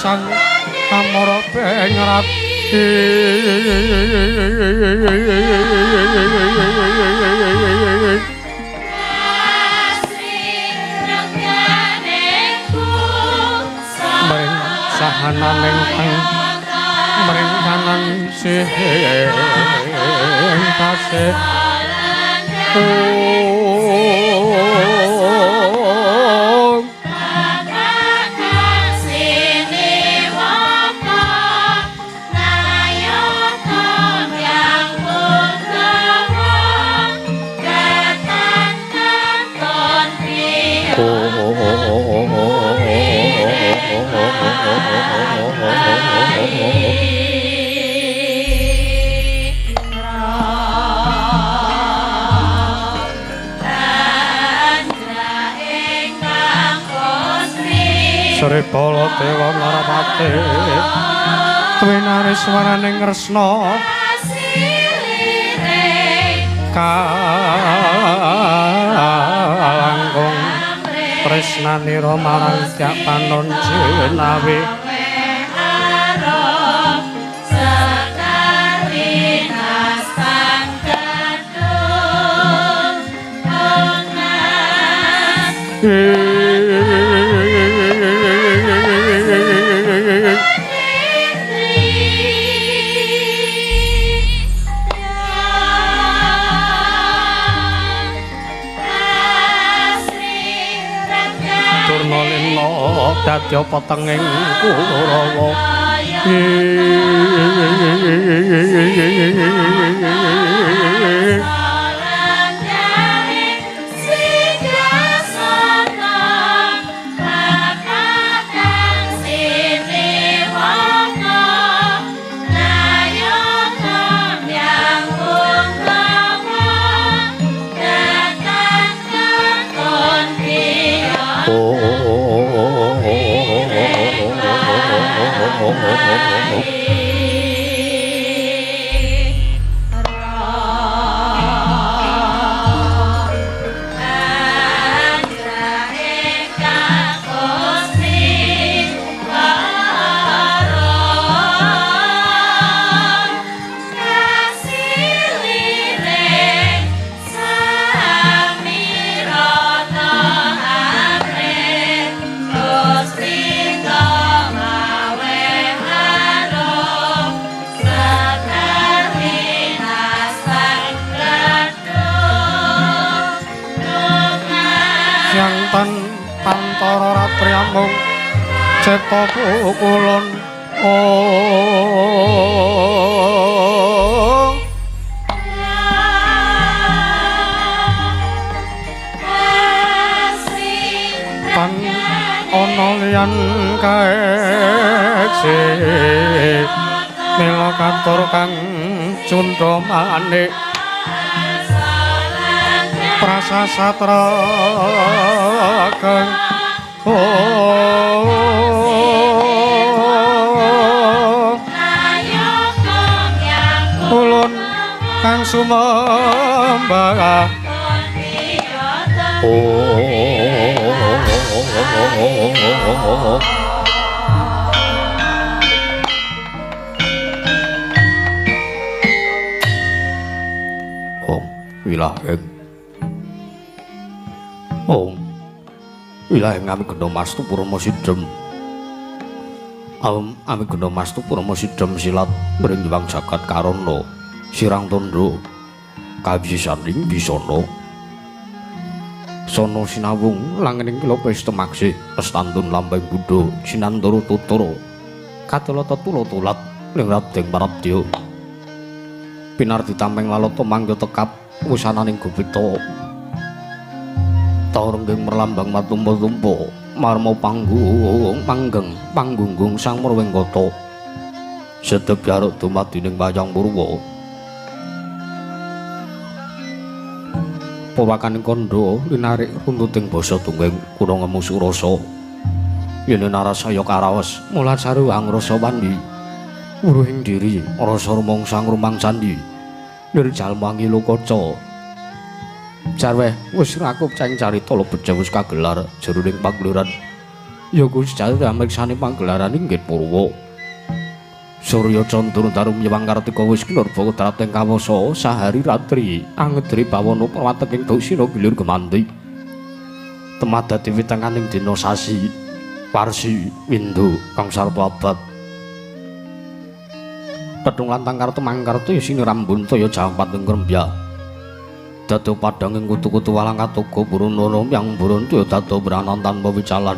Sang amara pengrat mring sahananing kang mring kanan sih tasih Sri Baladewa Narapati twinari swaraning Kresna kalangkung tresnanira marang Dyak Panon Jinawi Dadya petenging Kurawa. Mung cipta pukulun ong tan ana liyan kaeji mila katur kang cundha manik prasasatra kang ulun kang sumembah. Oh, wilaheng. Oh, wilaheng amigena mastu purama sidhem. Amigena mastu purama sidhem silat mring Hyang Jagat Karana sirang tandha kabisisaning bisana. Sono sinawung langening kila pesta maksih lestantun lambang buddha sinantara tutara katulata tula tulat ling radeng parabdya pinardi tameng lalata mangga tekap wusananing gupita tarenggeng merlambang matumpa-tumpa marma panggung manggeng panggunggung sang Murwengkata sedep jaruk dumadining wayang purwa purwakaning kandha linarik runtuting basa tunggeng kuna ngemu surasa yen narasaya karaos mulasaru angrasa wandi wuruhing diri rasa rumangsa ngrumang sandi nir jalma ngilu kaca jarweh wis rakup ceng carita lebet wis kagelar jroning pagelaran ya kuwi sejati amriksane pagelaran inggih purwa. Surya Candra Daru Hyang Kartika wis kinurba kodrateng kawasa sahari ratri angedri bawana prawateking dusina gilir gemanti temadati witenganing dina sasi parsi windu kang sarta abad tedhung lantang karta mangkarta sinirambun toya jawang ngrembya dado padhanging kutu-kutu walang katoga purunana yang burun toya dado branan tanpa wicalan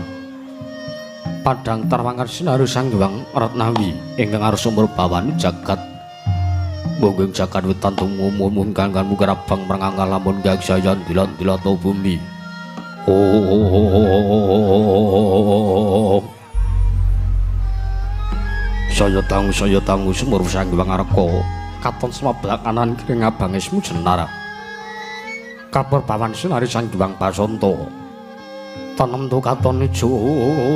padhang tarwangar sinaru Sang Hyang Ratnawi ingkang arsa murbawani jagat monggeng jagat wetan tumumun kang mugar abang merangkang lamun gagsayan dilat-dilata bumi. Oh, saya tangu sumur Sang Hyang Arka katon semablak kanan kiri ngabange semu jenar kapur pawan sinari Sang Hyang Basanta tanem tu katon ijo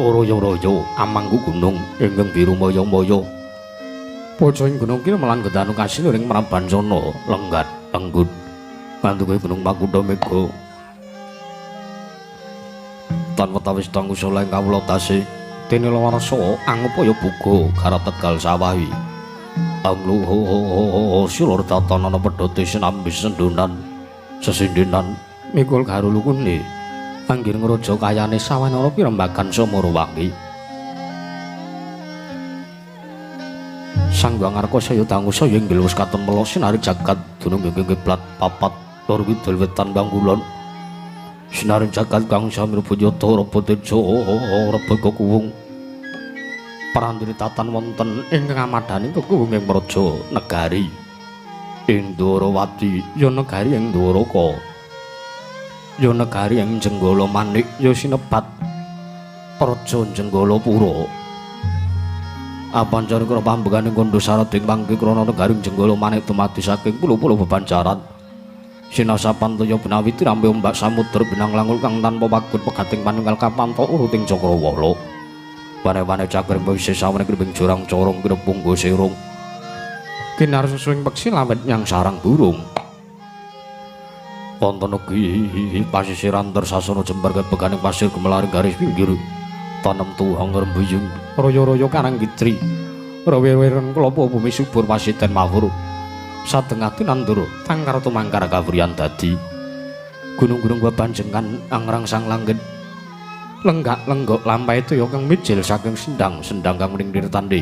royo-royo amangku gunung ingkang biru moyo-moyo pojoing gunung kira melan gedanu kasil ing Mrabansana lenggat lenggut ngantuke gunung Makutha Mega tan wetawis tanggu saleh kawula tasih dene lawarsa angupaya buga garap tegal sawahi angluho silur tatanana pedhote sinambi sendunan sesindenan mikul garulukune anggir ngraja kayane sawanara pirembagan samara wangi. Sang Hyang Arka saya dangu saya inggil wis katon mela sinari jagat dunung ingkang kiblat papat lor kidul wetan pangkulon sinari jagat kang samir bunyata reba teja reba kekuwung prandiri tatan wonten ingkang amadhani kekuwung ing praja negari Indrawati ya negari ing Dwaraka ya negari ing Jenggala Manik ya sinebat praja Jenggalapura apancar kra pambekaning kandha sarading mangke krana negari Jenggala Manik dumadi saking pulo-pulo bebancaran sinasapan toya benawi tirambe ombak samudra binang langul kang tanpa pagut pegating panunggal kapanto uruting cakrawala wane-wane cakring wisih sawane kribing jurang corong kirepunggo sirung kinar susuing peksi lawet nyang sarang burung wonten ugi pasisiran tersasana jembar kebeganing pasir gemelaring garis pinggir tanem tuha ngrembuyung royo-royo karang kitri rawe-wereng klopo bumi subur pasiten mawur sadengati nandur tangkar tumangkar kawriyan dadi gunung-gunung bebanjengan angrangsang langgit lenggak-lenggok lampahe toya kang mijil saking sendang-sendang kang ning nirtandhi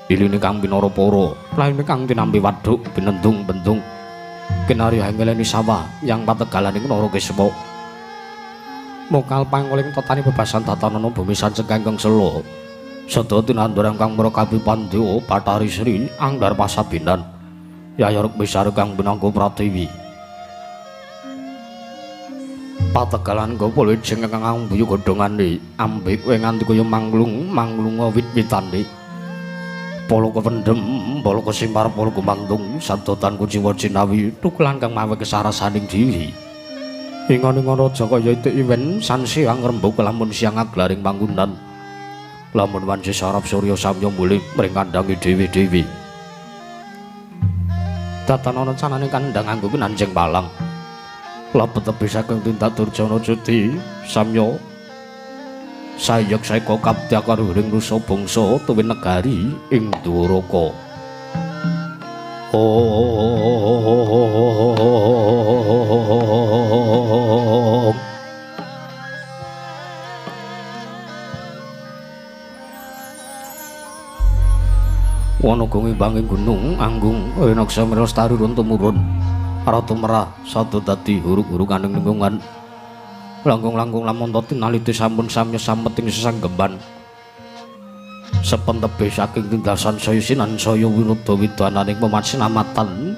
iline kang pinara para laine kang tinampi waduk binendung-bendung kinarya hangeleni sawah yang pategalaning Nara Kisma mokal pangoling tetani bebasan tatanana bumi sanceng kang sela sada tinandur kang mrekapi pandya Bathari Sri Anggar Pasabinan Yaya Rukmisari kang pinangka pratiwi pategalan gopo wijing kang ambuyu godhongane ambek kowe nganti kaya manglung manglunga wit-witane polo kependhem polo kesimar polo gumantung sadotan kuciwa cinawi tukulan kang mawe kesarasaning diri ingon-ingon raja kaya itik iwen sansiang rembug lamun siang aglaring panggunan lamun wanci sarap surya samya mulih mring kandhange dewi-dewi Datan ana canane kandhang anggo kinanjeng palang. Lebet tebih saking tindak Durjana Judi samya sayek saeka kabeh karuhuring rusa bangsa tuwin negari ing Dwaraka. Om. Wana gong banging gunung anggung renaksa mirastari run tumurun ratu merah satu dadi huruk-hurukaning lingkungan langkung-langkung lamun tinaliti sampun samya sameting sesanggeman sepen tebih saking tindasan saya sinan saya wirudha widananing pemasinamatan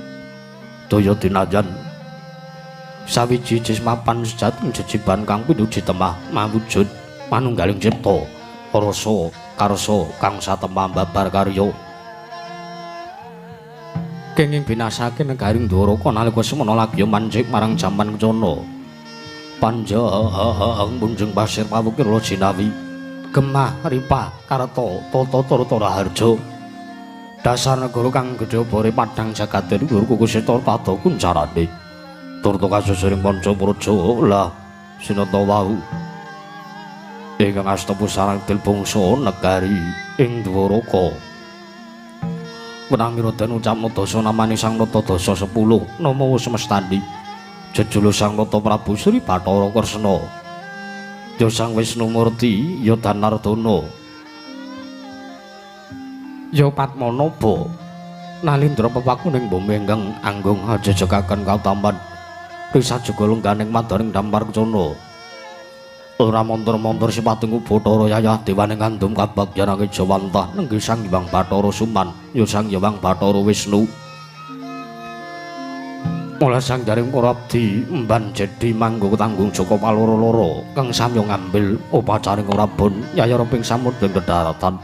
daya dinajan sawiji jismapan sejati jejiban kang pinuji temah mawujud manunggaling cipta rasa karsa kang satemah babar karya kenging binasake negari Dwaraka nalika semana lagi mancik marang jaman kencana panjang munjung pasir pawukir jinawi gemah ripah karta tata turta raharja dasar negara kang gedhe bore padhang jagate dhuwur kukuseta tada kuncarane turta kasusuring panca praja lah sinata wau ingkang asta pusarang dil bangsa negari ing Dwaraka. Wenang mirodan ucapna dasa namane Sang Nata dasa 10 nama semestani jejulu Sang Nata Prabu Sri Bathara Kresna ya Sang Wisnu Murti ya Danardana ya Padmanaba nalindra pepakuning bumi ingkang anggung ajejegaken kautaman risajuga lengganing madaning dampar kencana ora montor-montor sipating Bathara yayah dewaning ngandum kabagyanake Jawantah nenggih Sang Hyang Bathara Suman ya Sang Hyang Bathara Wisnu mula sang jaring para abdi emban jedi manggo tanggung jaka paloro-loro kang samya ngambil upacaring rabun yayah ping samudra kedaratan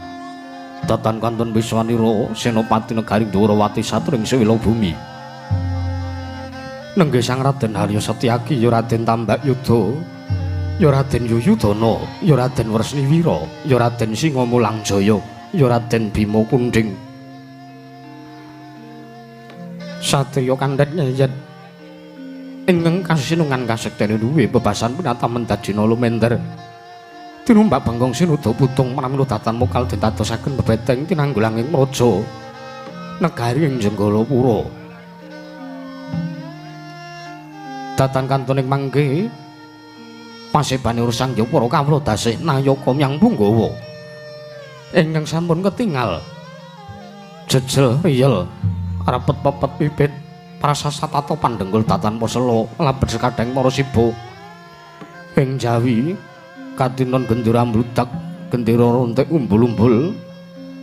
datan kantun Wiswanira senopati negari Dwarawati satring sewila bumi nenggih Sang Raden Harya Setyaki ya Raden Tambak Yuda ya Raden Yuyudana ya Raden Wresniwira ya Raden Singamulangjaya ya Raden Bima Kunding satriya kandhat nyeyet ingkang kasinungan kasektene duwe bebasan pinatamen dajina lumender tinumbak bangkong sinuda putung pramila datan mokal den dadosaken bebeteng tinanggulanging praja negari ing Jenggalapura datan kantoning mangke pasebane urusan ya para kawula dasih nayaka myang punggawa ingkang sampun ketingal jejel riyel rapet pepet pipit prasasat tata pandhenggul datan pasela labet sekadang para siba ing Jawi katinon gendera mbludak gendera rontek umbul-umbul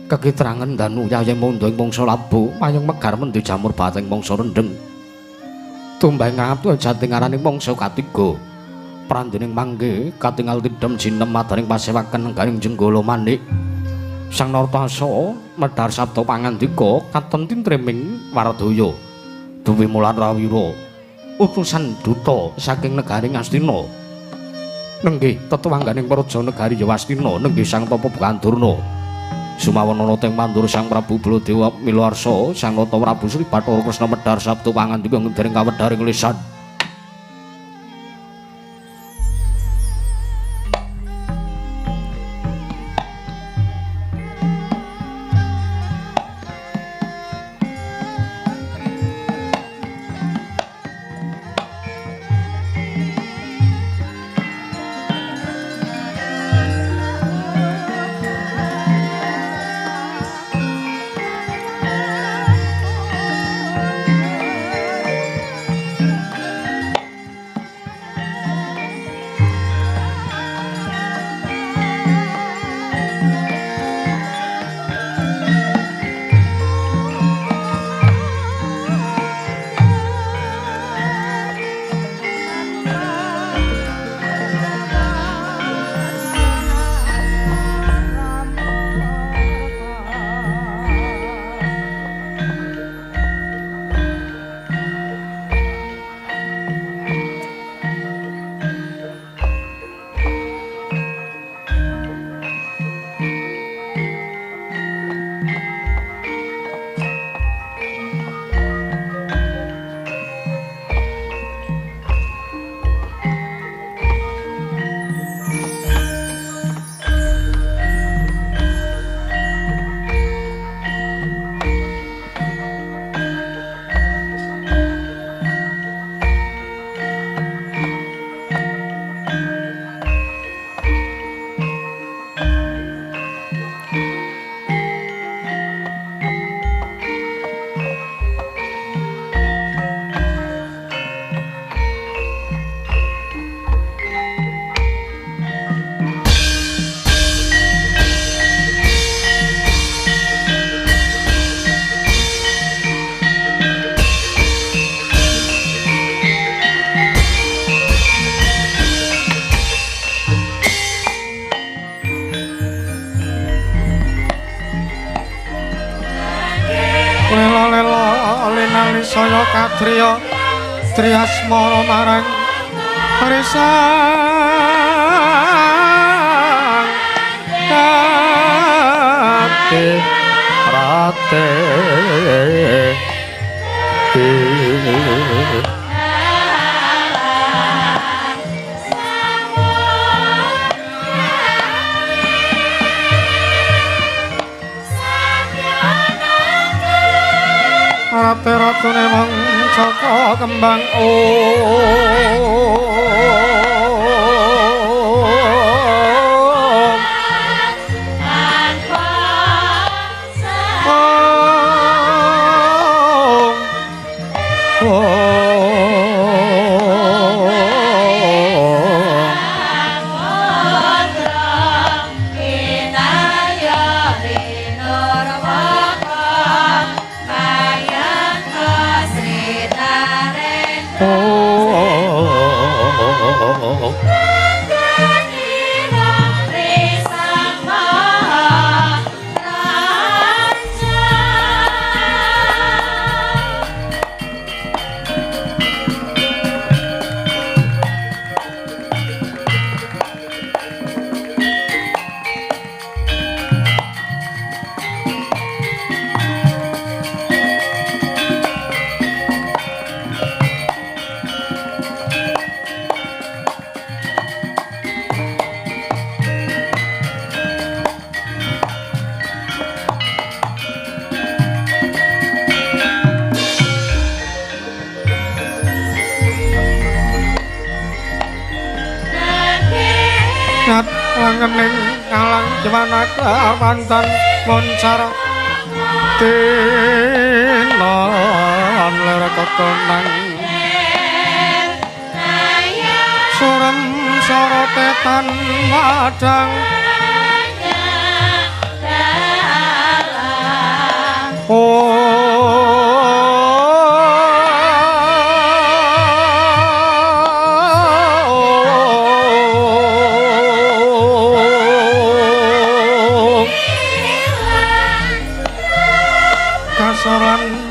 kekitrangan danu yayah mondho ing mangsa labu payung megar mendhi jamur bateng mangsa rendheng tumbang ngaptu jati ngaraning mangsa katiga prandening mangke katingal tidhem jinem madaning pasewaken nenggaring Jenggala Manik Sang Nartasa medhar sabda pangandika katon tintreming Wardaya duwe mulan rawira utusan duta saking negari Ngastina nenggih tetwangganing praja negari Yawastina nenggih Sang Tapa Gandurna sumawana teng mandur Sang Prabu Baladewa Milarsa Sang Nata Prabu Sri Bathara Kresna medhar sabda pangandika dereng kawedharing lisan. saya kadriya triasmara marang risang kate rate. Rate ratune mong Jaka kembang Langening alang jemana kawantan moncar tinon ler kekonang surem sorotetan madang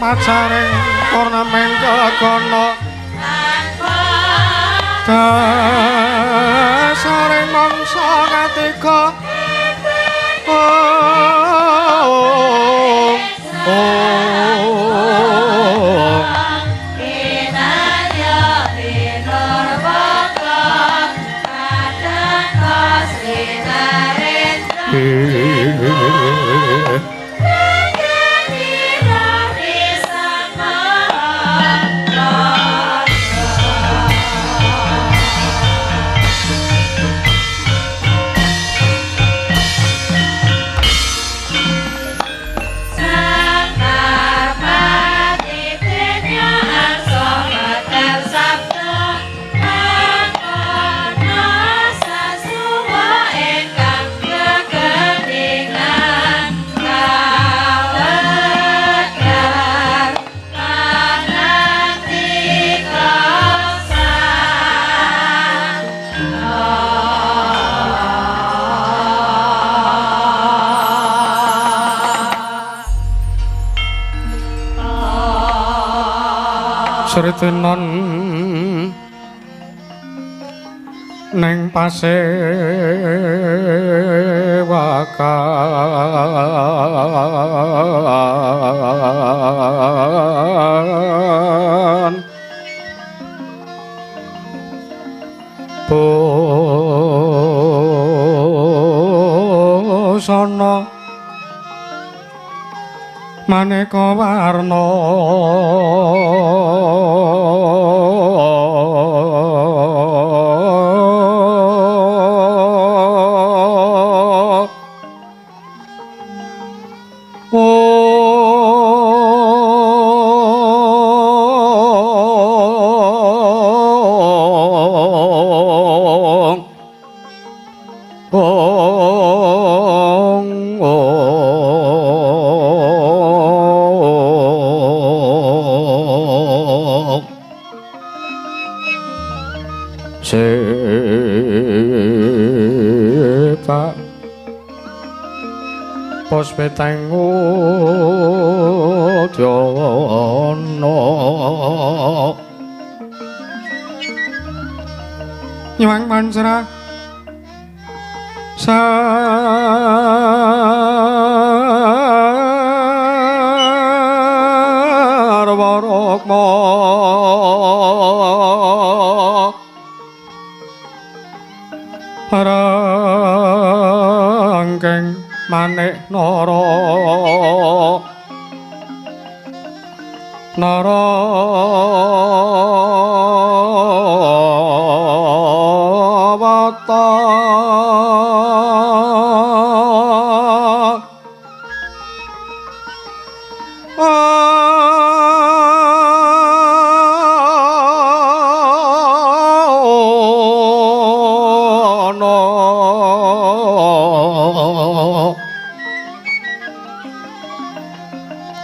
macaring ornamen kekono dasaring mangsa katiga Sritinon neng pasewakan busana maneka warna Sepak pos peteng Jana Nyuwang pancra sarwa rukma rangkeng manik nara nara wata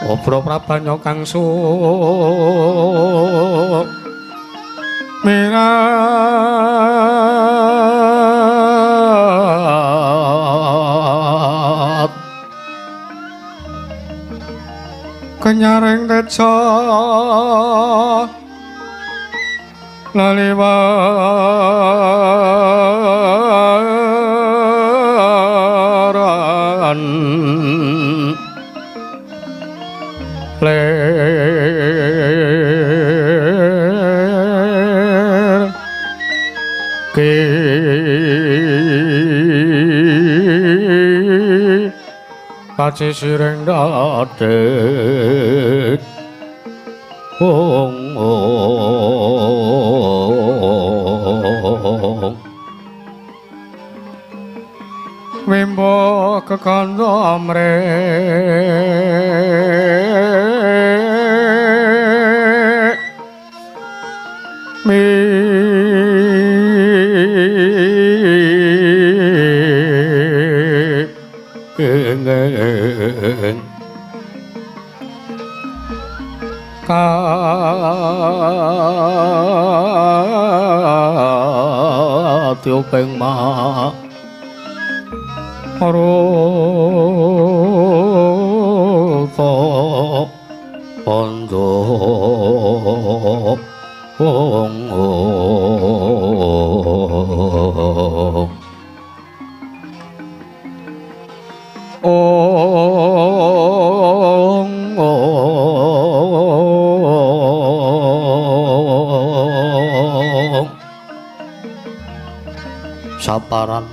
Obro prabanya kang sumirat kenyaring teja laliwaran ler ki kaci siring dadek ong ong wimbo kekandha amre Katiuping ma ruta pandha ong ong ong saparan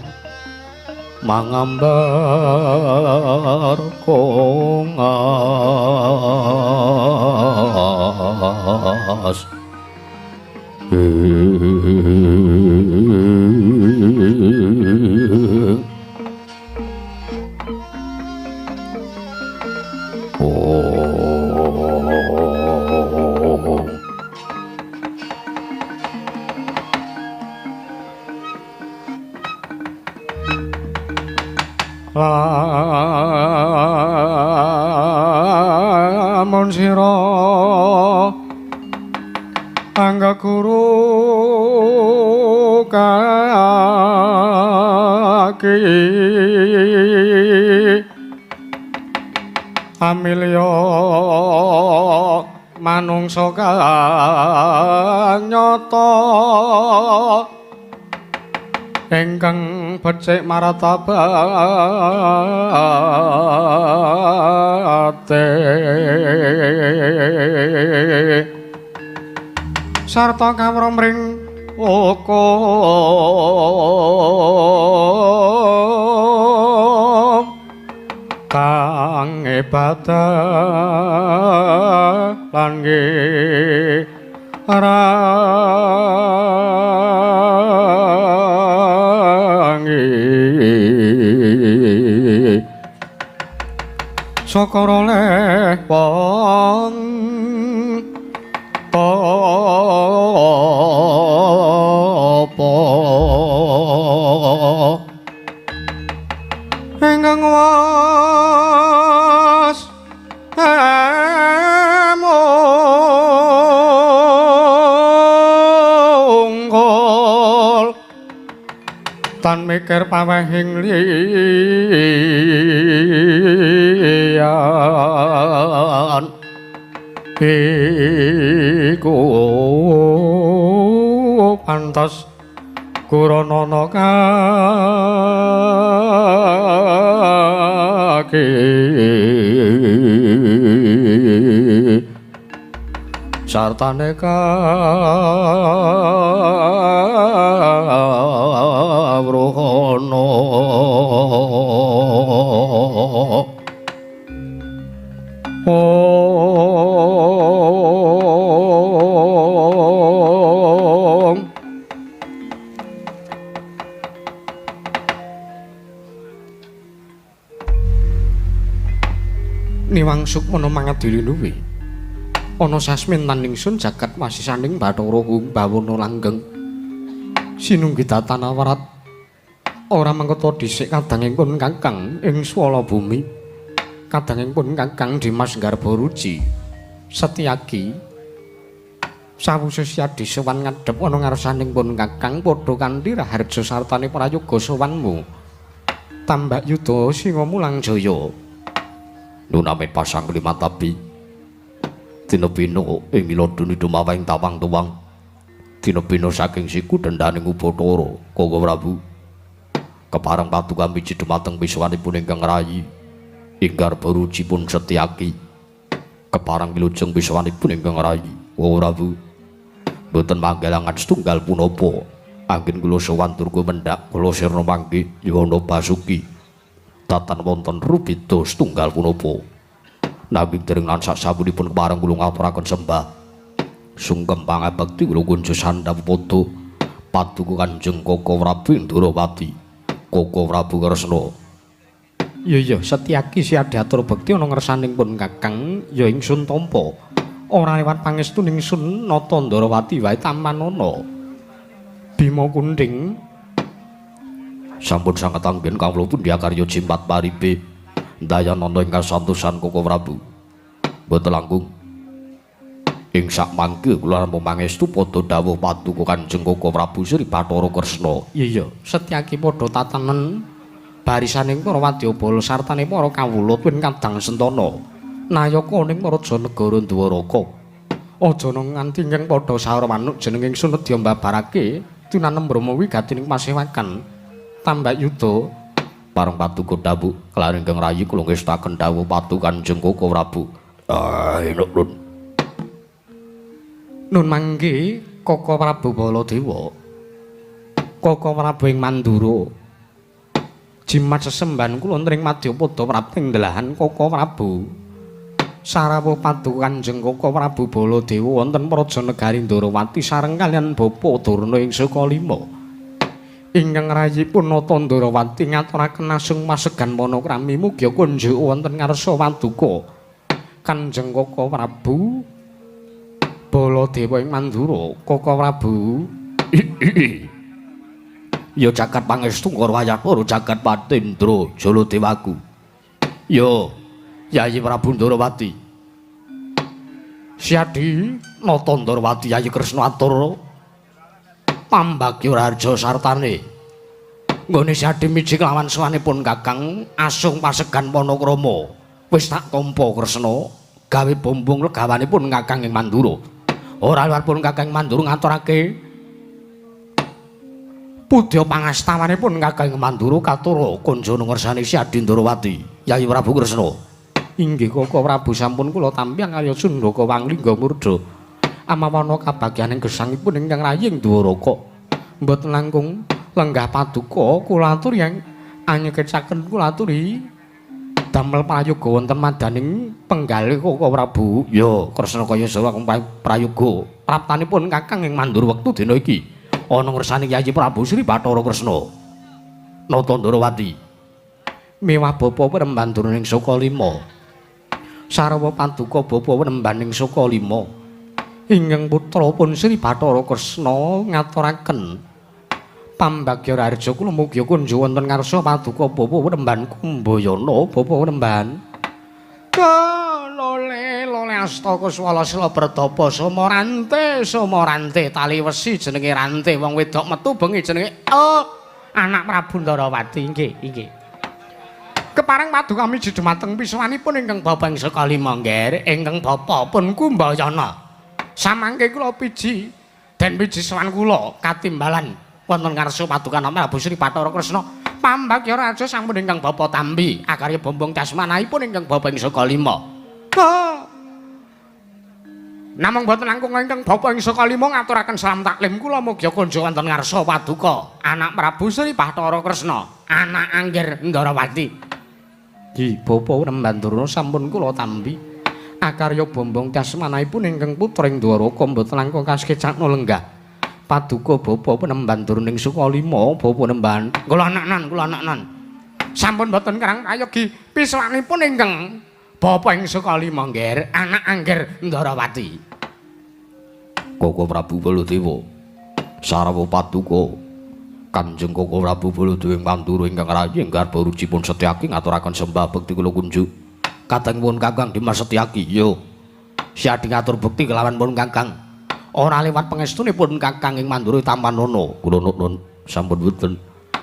mangambar kongas Lamun sira angga guru kaki amilya manungsa kang nyata ingkang becik martabate sarta kawruh mring hukum kang ibadah lan ngirangi syukur oleh wong tapa ingkang was emungkul tan mikir pawehing liyan. Iku pantes kuranana kaki sartane kawruhana. Om Niwang sukmana mangadili luwi ana sasmin lan ingsun jagat wasisaning Bathara Bawana langgeng sinunggi datan warat ora mangketa dhisik kadangipun Kakang ing swala bumi kadangipun Kakang Dimas Garba Ruci Setyaki sawuse siadi sowan ngadhep ana ngarsaning pun Kakang padha kanthi raharja sartane prayoga sowanmu tambak yuda singa mulang jaya nuname pasang limatabi dina bina ing iladuni dumaweng tawang tuwang dina bina saking siku dendaning Ubathara Kaka Prabu kepareng paduka miji dumateng pisuwanipun ingkang rayi ing Garba Ruci pun Setyaki kepareng wilujeng pisuwanipun ingkang rayi Kaka Prabu boten manggalangan setunggal punapa anggen kula sowan durga mendhak kula sirna mangke yowana basuki tatan wonten rubeda setunggal punapa nanging dereng lan sasampunipun kepareng kula ngaturaken sembah sungkem pangabekti kula kunjuk sandhap padha paduka Kanjeng Kaka Prabu Ndrawati Kaka Prabu Kresna. Iya iya Setyaki siadi atur bekti ana ngersaning pun Kakang ya ingsun tampa ora lewat pangestu ningsun Nata Ndrawati wae tamanana Bima Kunding sampun sanget anggen kawula pundi akarya jimpat paripe ndayanana ingkang santosan Kaka Prabu mboten langkung ing sak mangke kula namung pangestu padha dawuh paduka Kanjeng Kaka Prabu Sri Bathara Kresna. Iya iya Setyaki padha tatanen barisaning para wadyabala sartane para kawula tuwin kadang sentana nayaka ning praja negara Dwaraka aja nganti ingkang padha saur manuk jeneng ingsun nedya mbabarake tinanem brahma wigati ning pasewakan tambak yuda pareng paduka dawuh kelar ingkang rayi kula ngestaken dawuh padu Kanjeng Kaka Prabu. Enuk nun. Nun mangke Kaka Prabu Baladewa Kaka Prabu ing Mandura jimat sesembahan kula nring madyapada prapting delahan Kaka Prabu sarawuh paduka Kanjeng Kaka Prabu Baladewa wonten praja negari Ndrawati sareng kaliyan Bapa Durna ing Sukalima ingkang rayipun Nata Ndrawati ngaturaken asung masegan panakrami mugi kunjuk wonten ngarsa paduka Kanjeng Kaka Prabu Baladewa ing Mandura. Kaka Prabu ya jagat pangestu Ngarwayatara jagat Patindra Jaladewaku ya Yayi Prabu Ndrawati siadi Nata Ndrawati Yayi Kresna atur pambagya raharja sartane nggone siadi miji kelawan sowanipun Kakang asung pasegan panakrama wis tak tampa Kresna gawe bombong legawanipun Kakang ing Mandura ora liwat pun Kakang Mandura ngaturake pudya pangastawanipun Kakang Mandura katura kunjana ngersani Siadi Ndrawati Yayi Prabu Kresna. Inggih Kaka Prabu sampun kula tampi kaya Sundaka Wanglingga murda amawana kabagyaning gesangipun ingkang rayi ing Dwaraka mboten langkung lenggah paduka kula aturi yang anyekecaken kula aturi damel prayoga wonten madaning penggalih Kaka Prabu. Ya Kresna kaya sawa prayoga praptanipun Kakang ing Mandura wektu dina iki ana ngersane Yayi Prabu Sri Bathara Kresna Nata Ndrawati miwah bapa Premban ing Sukalima sarwa paduka bapa Premban ing Sukalima ingkang putra pun Sri Bathara Kresna ngaturaken pambagya raharja kula mugi kunjuk wonten ngarsa paduka bapa Premban Kumbayana bapa Premban lole lole astaka swala sila bertapa sumorante sumorante tali wesi jenenge rante wong wedok metu bengi jenenge oh anak Prabu Ndrawati. Nggih inggih Kepareng paduka miji dumateng piswanipun ingkang bapa ing saka lima ngger, ingkang bapa pun Kumbayana. Samangke kula piji den piji sowan kula katimbalan wonten ngarsa paduka Prabu Sri Bathara Kresna. Pambagya raja sampun ingkang bapa tampi akarya bombong casmanahipun ingkang bapa ing saka lima. Namung boten langkung ingkang bapa ing saka lima ngaturaken salam taklim kula mugia kunjuk wonten ngarsa paduka anak Prabu Sri Bathara Kresna, anak Angger Ndarawati. Ki bapa Nemban Durna sampun kula tampi akarya bombong casmanahipun ingkang putra ing Dwaraka mboten langkung kasekecakna lenggah. Paduka bapa Penemban Durna ing Sukalima, bapa Nemban kula anaknan, kula anaknan. Sampun boten kerang prayogi piswanipun ingkang bapa ing Sukalima ngger, anak Angger Ndarawati. Koko Prabu Baladewa sarawuh paduka Kanjeng Koko Prabu Baladewa ing Mandura ingkang rayi ing garba rucipun Setyaki ngaturaken sembah bekti kula kunjuk. Kateng pun Kakang Dimas Setyaki, yo. Siadi ngatur bekti kelawan pun Kakang. Ora liwat pangestunipun Kakang ing Mandura tampanana. Kula nuwun sampun boten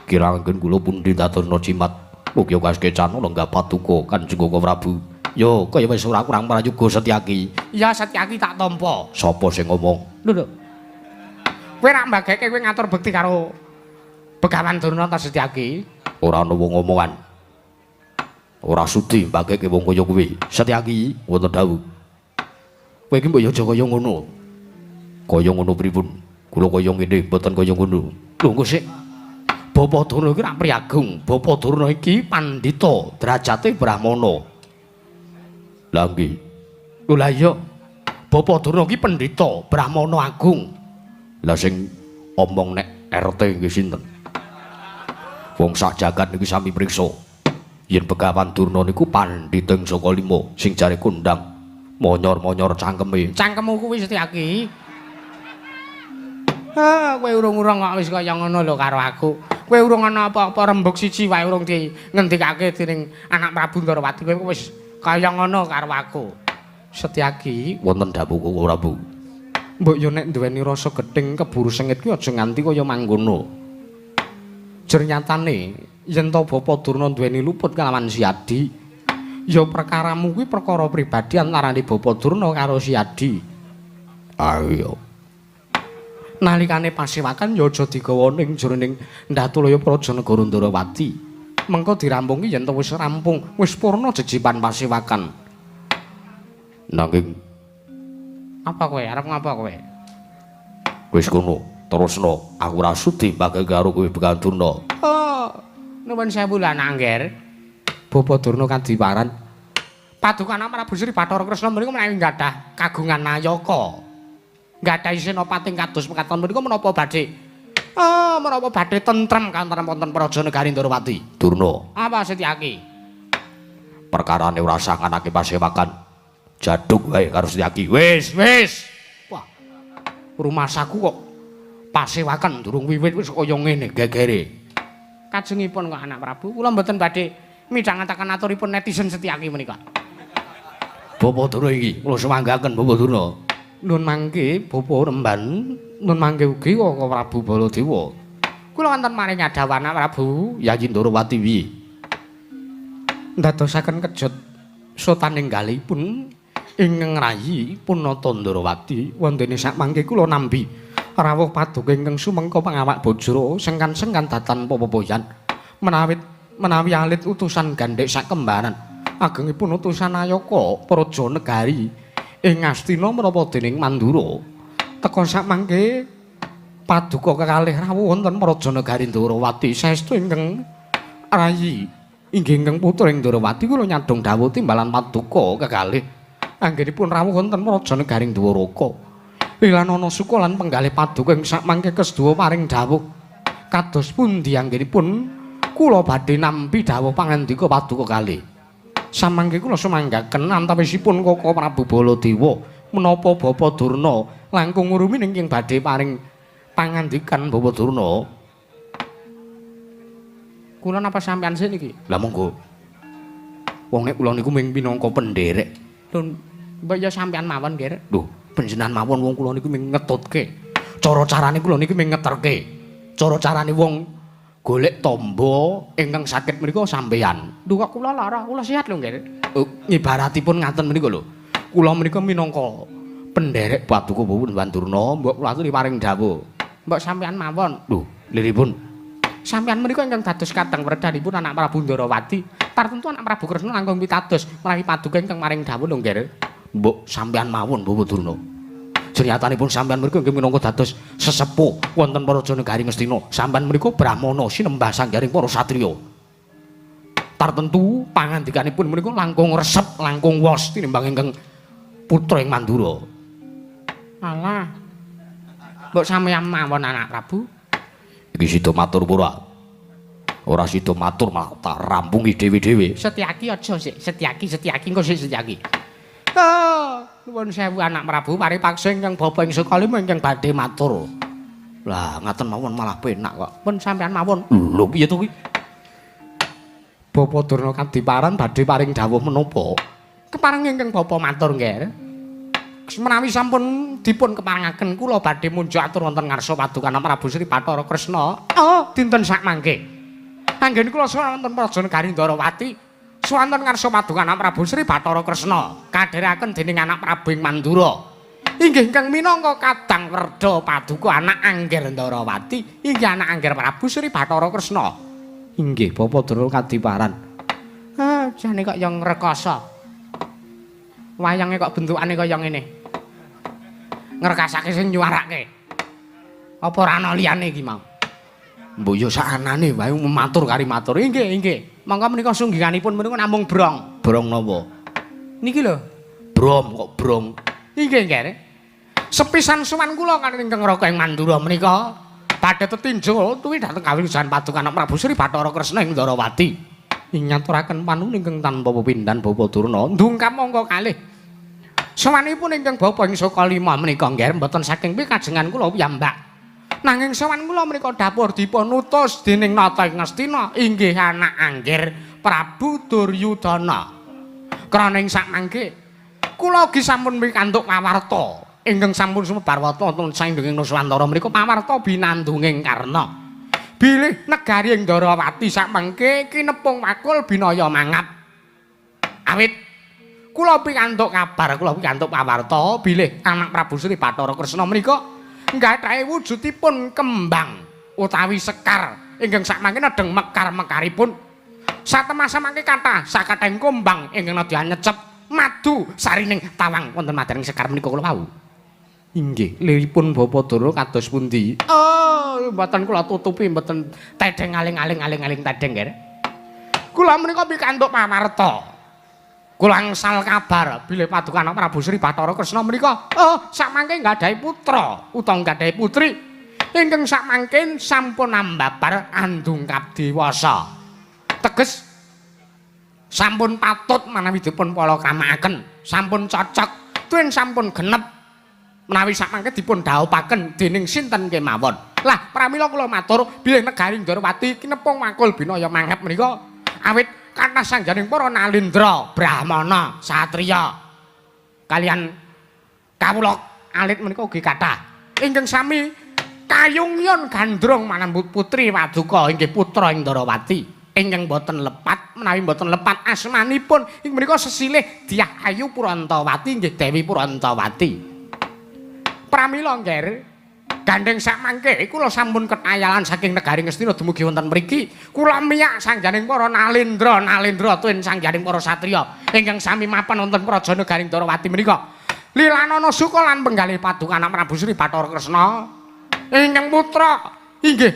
kirangken kula pundi dadosa jimat. Mugi kasekecana lenggah paduka Kanjeng Koko Prabu. Yo, kaya wis ora kurang prayoga Setyaki. Ya Setyaki tak tampa. Sapa sing ngomong? Lho lho. Kowe rak mbageke kowe ngatur bekti karo Begawan Durna ta Setyaki? Ora ana wong omongan. Ora sudi mbageke wong kaya kuwi. Setyaki wonten dawuh. Kowe iki mbok ya aja kaya ngono. Kaya ngono pripun? Kula kaya ngene mboten kaya ngono. Lho engko sik. Bapa Durna iki rak priyagung. Bapa Durna iki pandhita, derajate brahmana. Lah nggih. Lho lah iya. Bapa Durna iki pendhita, brahmana agung. Lah sing omong nek RT nggih sinten? Wong sak jagat niki sami priksa. Yen Begawan Durna niku pandhita ing saka lima sing jare kondang monyor-monyor cangkeme. Cangkemmu kuwi Setyaki. Ah, kowe urung-urung kok wis kaya ngono lho karo aku. Kowe urung ana apa-apa rembug siji wae urung di ngendikake dening anak Prabu Ndarawati kowe wis kaya ngono karo aku. Setyaki wonten dawuh Koko Prabu. Mbok yo nek duweni rasa gething keburu sengit kuwi aja nganti kaya mangkono. Jer nyatane yen to Bapa Durna duweni luput kelawan Siadi, ya perkaramu kuwi perkara pribadi antarane Bapa Durna karo Siadi. Ayo. Nalikane pasewakan ya aja digawa ning jroning Ndatulaya Praja Negara Ndarawati. Mengko dirampungi yen to wis rampung, wis purna jejipan pasewakan. Nanging apa kowe arep ngapa kowe? Wis kono, terusno. Aku ora sudi mbagake karo kowe Begawan Durna. Oh, nuwun sewu lan Angger. Bapa Durna kadiwaran. Paduka Prabu Sri Bathara Kresna menika menawi gadah kagungan nayaka. Gadhahi senopati kados mekaten menika menapa badhe? Ah, menapa badhe tentrem kanten wonten Praja Negari Ndarawati? Durna. Apa Setyaki? Perkarane ora sah nganake pasewakan. Jaduk wae karo Setyaki. Wis, wis. Wah. Rumasaku kok pasewakan durung wiwit wis kaya ngene gegere. Kajengipun kok anak Prabu, kula mboten badhe midhangetaken aturipun netizen Setyaki menika. Bapa Durna iki kula sumanggaken Bapa Durna. Nun mangke Bapa Remban, nun mangke ugi Koko Prabu Baladewa. Kula wonten maring adawan anak Prabu Yayi Ndarawati piye? Ndadosaken kejut sotaning galihipun ingkang rayi Punata Ndarawati wontene sakmangke kula nampi rawuh paduka ingkang sumengka pangawak bojora sengkan-sengkan datan pepopoyan menawi alit utusan gandhek sakembaran agengipun utusan Ayaka praja negari ing Ngastina menapa dening Mandura teka sakmangke paduka kekalih rawuh wonten praja negari Ndarawati saestu ingkang rayi inggih ingkang putra ing Ndarawati kula nyadhong dawuh timbalan paduka kekalih anggenipun rawuh wonten praja negari Dwaraka. Lilan ana suka lan penggalih paduka ing sakmangke kesduwa paring dawuh kados pundi anggenipun kula badhe nampi dawuh pangandika paduka kalih. Samangke kula sumanggaken antawisipun Koko Prabu Baladewa menapa Bapa Durna langkung ngurumi ingkang badhe paring pangandikan Bapa Durna. Kula napa sampean sik niki? Lah monggo. Wong nek kula niku ming minangka penderek. Lho, mbok ya sampean mawon, Nggih. Lho, panjenengan mawon wong kula niku ming ngetutke. Cara-carane kula niku ming ngeterke. Cara-carane wong Golek tamba ingkang sakit menika sampeyan. Lho kok kula lara, kula sehat lho nggih. Ngibaratipun ngaten menika lho. Kula menika minangka penderek Paduka Bapak Durna, mbok kula aturi paring dawuh. Mbok sampeyan mawon. Lho, liripun. Sampeyan menika ingkang dados kadang werdhanipun anak Prabu Ndarawati. Tartemtu anak Prabu Kresna langkung pitados menawi paduka ingkang maring dawuh lho nggih. Mbok sampeyan mawon Bapak Durna. Jenyatanipun sampeyan mriku inggih minangka dados sesepuh wonten Praja Negari Ngastina. Sampeyan mriku brahmana sinembah sanggaring para satriya. Tartemtu pangandikanipun menika langkung resep, langkung wos tinimbang ingkang putra ing Mandura. Alah. Mbok sampeyan mawon anak Prabu. Iki sida matur ora? Ora sida matur malah tak rampungi dhewe-dhewe. Setyaki aja sik, Setyaki, Setyaki engko sik Setyaki. Oh, nuwun sewu anak Prabu, paripaksa ingkang bapa ing Sukalima ingkang badhe matur. Lah ngaten mawon malah penak kok. Pun sampeyan mawon. Lho piye to kuwi? Bapa Durna kadiparan badhe paring dawuh menapa? Kepareng ingkang bapa matur nggih. Menawi sampun dipun keparengaken kula badhe munjuk atur wonten ngarsa paduka Prabu Sri Bathara Kresna. Oh, dinten sakmangke. Anggen kula sowan wonten Praja Negari Ndarawati, sowan wonten ngarsa paduka Prabu Sri Bathara Kresna, kadherekaken dening anak Prabu ing Mandura. Inggih ingkang minangka kadang werda paduka anak Angger Ndarawati, inggih anak Angger Prabu Sri Bathara Kresna. Inggih Bapa Durna kadiparan. Ah, jane kok yang ngrekoso. Wayange kok bentukane kaya ngene. Ngrekasake sing nyuwarake. Apa ora ana liyane iki mau? Mbok ya sakanane wae matur kari matur. Inggih, inggih. Monggo menika sungginganipun menika namung brong. Brong napa? Niki lho. Brom kok brong. Inggih, nggih. Sepisan sowan kula kanthi ingkang Raka ing Mandura menika badhe tetinju tuwi dhateng kawilujengan paduka Prabu Sri Bathara Kresna ing Ndarawati. Ing ngaturaken panuwun ingkang tanpa pepindhan Bapa Durna. Ndungkap monggo kalih. Sowanipun ingkang bapa ing Sukalima menika nggih mboten saking pikajengan kula piyambak. Nanging sowan kula menika dapur dipun utus dening Nata ing Ngastina inggih anak Angger Prabu Duryudana. Krana ing sakmangke kula ugi sampun pikantuk pawarta ingkang sampun sumebar wonten saindenging Nuswantara menika pawarta binandunging Karna. Bilih negari ing Ndarawati sakmangke kinepung wakul binaya mangap. Awit kula pikantuk kabar, kula pikantuk pawarta bilih anak Prabu Sri Bathara Kresna menika nggadhahi wujudipun kembang utawi sekar ingkang sakmangke nedheng mekar-mekaripun. Satemah mangke kathah sakathahing kumbang ingkang nedya nyecep madu sarining tawang wonten madaning sekar menika kula wau. Inggih, liripun Bapa Durna kados pundi? Oh, mboten kula tutupi, mboten tedheng aling-aling aling-aling tedheng nggih. Kula menika pikantuk pawarta. Kula angsal kabar bilih paduka Prabu Sri Bathara Kresna menika oh sakmangke nggadahi putra utawa nggadahi putri ingkang sakmangke sampun ambabar andungkap dewasa. Teges sampun patut menawi dipun palakramaken, sampun cocok, tuwin sampun genep menawi sakmangke dipun dhawuhaken dening sinten kemawon. Lah pramila kula matur bilih negari Ndarawati kinepung wakul binaya mangep menika awit kathah sangganing para nalindra, brahmana, satriya kalian kawula alit menika ugi kathah ingkang sami kayungyon gandrung manambut putri paduka inggih putra ing Ndarawati ingkang boten lepat menawi boten lepat asmanipun ing menika sesilih Dyah Ayu Purantawati inggih Dewi Purantawati. Pramila nggih gandeng sakmangke kula sampun ketayalan saking negari Ngastina dumugi wonten mriki kula miyak sangganing para nalindra nalindra tuwin sangganing para satriya ingkang sami mapan wonten praja negari Ndarawati menika lilanana suka lan penggalih paduka anak Prabu Sri Bathara Kresna ingkang putra inggih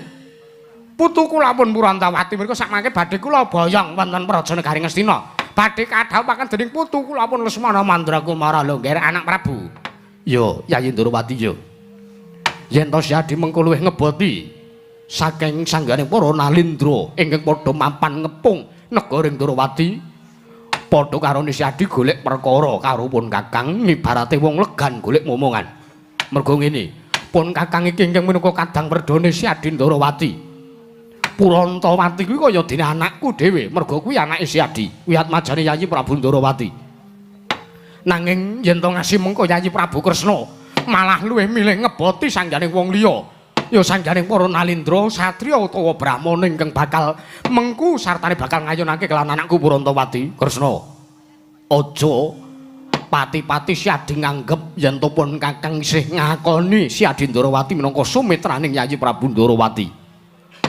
putu kula pun Purantawati menika sakmangke badhe kula boyong wonten praja negari Ngastina badhe kadhawuhaken dening putu kula pun Lesmana Mandrakumara lho nggih anak Prabu. Yo Yayi Ndarawati yo yen to Syadi mengko luwih ngeboti saking sanggane para nalindra ingkang padha mapan ngepung negara Ndarawati padha karo Syadi golek perkara karo pun Kakang ibarate wong legan golek momongan. Mergo ngene, pun Kakang iki ingkang minangka kadang werdane Syadi Ndarawati. Purantawati kuwi kaya dene anakku dhewe, mergo kuwi anake Syadi, kuwi atmajane Yayi Prabu Ndarawati. Nanging yen to ngasi mengko Yayi Prabu Kresna malah luwih milih ngeboti sanggane wong liya. Ya sangganing para Nalindra satriya utawa brahmana ingkang bakal mengku sartane bakal ngayunake kelan anakku Purantawati. Kresna, aja pati-pati Siadi nganggep yen to pun Kakang isih ngakoni Siadi Ndarawati minangka sumitraning Yayi Prabu Ndarawati.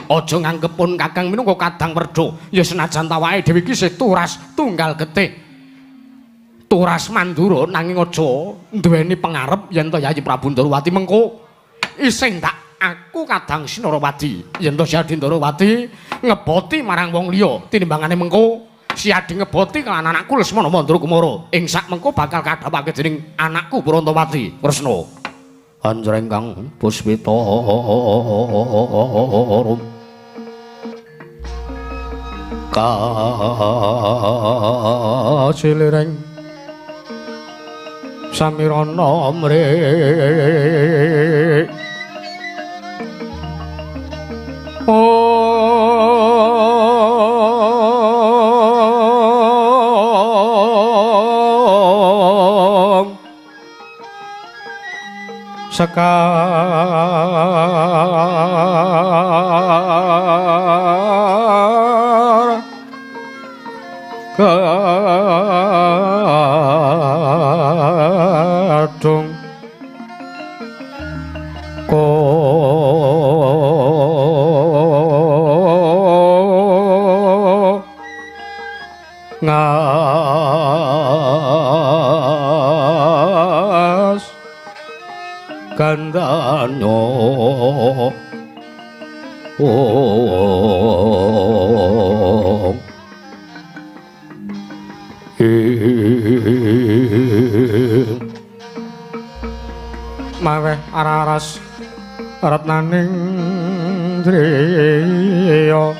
Aja nganggep pun Kakang minangka kadang werda, ya senajan tawake dhewe iki isih turas tunggal getih. Turas Mandura nanging aja duweni pengarep yen to Yayi Prabu Ndarawati mengko isih ndak aku kadang Sinarawati yen to Siadi Ndarawati ngeboti marang wong liya tinimbangane mengko Siadi ngeboti kelan anakku Lesmana Mandra Kumara ing sak mengko bakal kadhapake dening anakku Purantawati. Kresna anjreng kang puspita kacilireng samirana mrih om sekar kadung ko ngas gandanyo om maweh araras ratnaning driya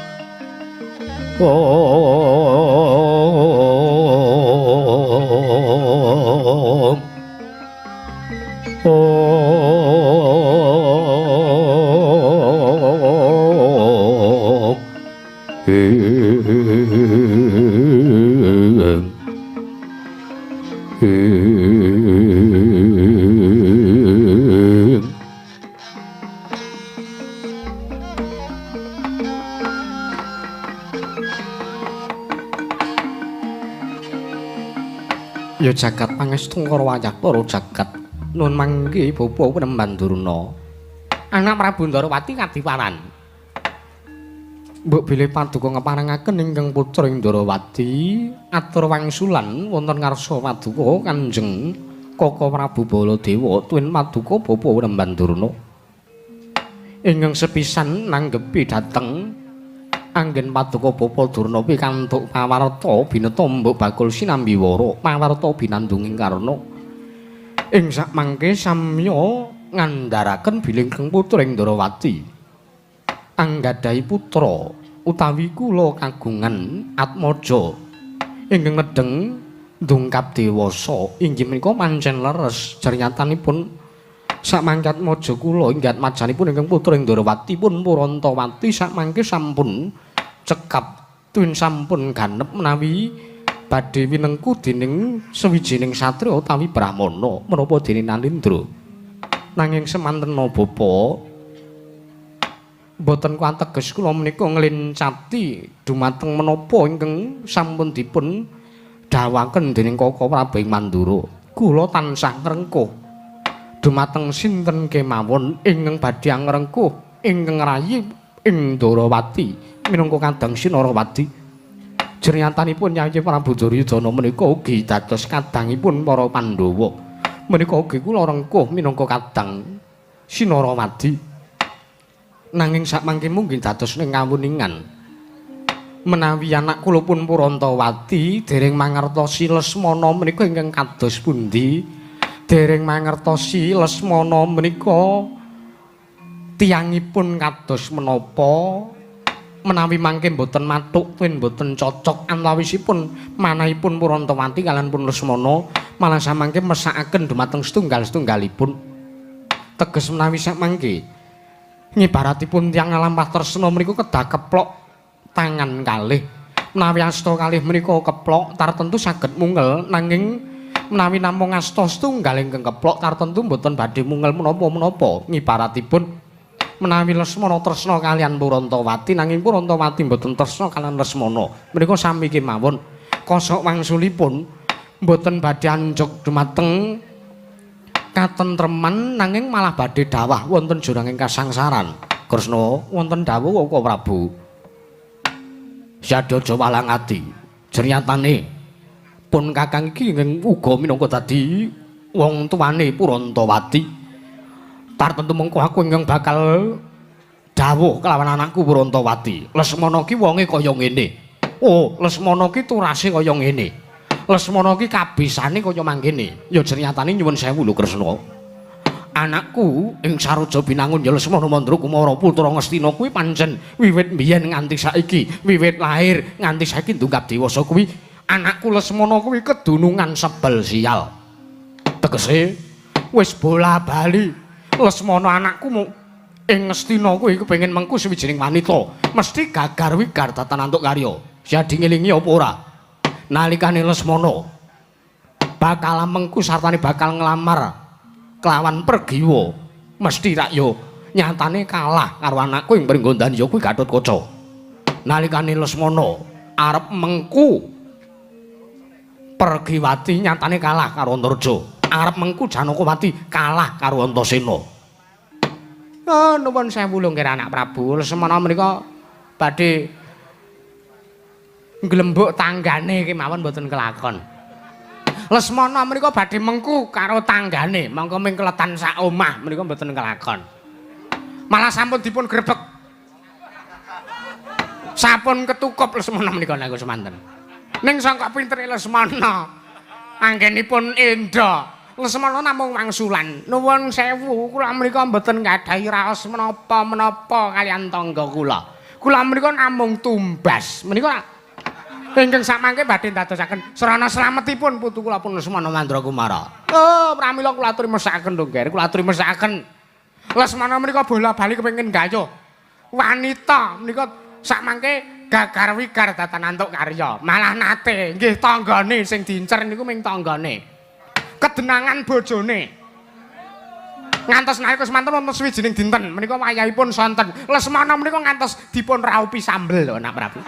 om om Ya jagat pangestu karo wayah para jagat nun mangke bapa Penemban Durna anak Prabu Ndarawati kadiparan mbok bilih paduka ngeparengaken ingkang putra ing Ndarawati atur wangsulan wonten ngarsa paduka Kanjeng Kaka Prabu Baladewa tuwin paduka bapa Penemban Durna ingkang sepisan nanggepi dhateng anggen paduka bapa Durna pikantuk pawarta bineta mbok bakul sinambi wara pawarta binandunging karna ing sakmangke samya ngandharaken bilih ingkang putra ing Ndarawati anggadhahi putra utawi kula kagungan atmaja ingkang nedheng ndungkap dewasa inggih menika pancen leres jernyatanipun sakmangke atmaja kula inggih atmajanipun ingkang putra ing Ndarawati pun Purantawati sakmangke sampun cekap tuwin sampun ganep menawi badhe winengku dening sawijining satriya utawi brahmana menapa dene Nalindra nanging semantena bapa mboten kuwateges kula menika nglencati dumateng menapa ingkang sampun dipun dhawaken dening Kaka Prabu ing Mandura kula tansah ngrengkuh dumateng sinten kemawon ingkang badhe ngrengkuh ingkang rayi ing Ndarawati minangka kadang Sinarawati. Jernyatanipun Yayi Prabu Duryudana menika ugi dados kadangipun para Pandhawa. Menika ugi kula rengkuh minangka kadang Sinarawati. Nanging sakmangke mungkin dados ning kawuningan menawi anak kula pun Purantawati dereng mangertosi Lesmana menika ingkang kados pundi, dereng mangertosi Lesmana menika tiyangipun kados menapa, menawi mangke mboten mathuk tuwin mboten cocok antawisipun manahipun Purantawati kaliyan pun Lesmana malah samangke mesakaken dumateng setunggal-setunggalipun. Teges menawi samangke ngibaratipun tiyang nglampah tresna menika kedah keplok tangan kalih, menawi asta kalih menika keplok tartentu saged mungel, nanging menawi namung asta setunggal ingkang keplok tartentu mboten badhe mungel menapa-menapa. Ngibaratipun Menawi Lesmana tresna kaliyan Purantawati nanging Purantawati mboten tresna kaliyan Lesmana. Menika sami kemawon. Kosok wangsulipun mboten badhe anjog dumateng katentreman nanging malah badhe dawah wonten juranging kasangsaran. Kresna wonten dawuh Kaka Prabu. Syadha aja walang ati. Jernyatane pun kakang iki uga minangka dadi wong tuane Purantawati. Tartentu mengko aku ingkang bakal dawuh kelawan anakku Purantawati. Lesmana ki wonge kaya ngene. Oh, Lesmana ki turase kaya ngene. Lesmana ki kabisane kaya mangkene. Ya jernyatane nyuwun sewu lho Kresna. Anakku ing Saroja Binangun ya Lesmana Mandra Kumara putra Ngastina kuwi pancen wiwit mbiyen nganti saiki, wiwit lahir nganti saiki ndungkap dewasa kuwi anakku Lesmana kuwi kedunungan sebel sial. Tegese wis bola-bali Lesmana anakku ing Ngastina kuwi kepengin mengku sawijining wanita, mesti gagar wigar datan antuk karya. Siadi ngelingi apa ora? Nalikane Lesmana bakal mengku sartane bakal nglamar kelawan Pergiwa, mesti rak yo nyatane kalah karo anakku ing Pringgondani ya kuwi Gatotkaca. Nalikane Lesmana arep mengku Pergiwati nyatane kalah karo Antarja. Arep mengku Janakawati kalah karo Antasena. Oh, nuwun sewu lho nggih anak Prabu. Lesmana menika badhe nglembuk tanggane kemawon mboten kelakon. Lesmana menika badhe mengku karo tanggane, mongko ming kletan sak omah menika mboten kelakon. Malah sampun dipun grebek. Sampun ketukup Lesmana menika niku semanten. Ning sangka pintere Lesmana anggenipun endha. Lesmana namung wangsulan. Nuwun sewu, kula menika mboten nggadahi raos menapa-menapa kaliyan tangga kula. Kula menika namung tumbas. Menika ingkang samangke badhe ndadosaken srana slametipun putu kula pun Lesmana Mandra Kumara. Oh, pramila kula aturi mesakaken lho, Ngger. Kula aturi mesakaken. Lesmana menika bola-bali kepengin gayuh. Wanita menika sakmangke gagar wigar datan antuk karya. Malah nate nggih tanggane sing diincer niku ming tanggane. Kedenangan bojone. Ngantos nalika semanten wonten sawijining dinten menika wayahipun sonten. Lesmana menika ngantos dipun raupi sambel lho anak Prabu.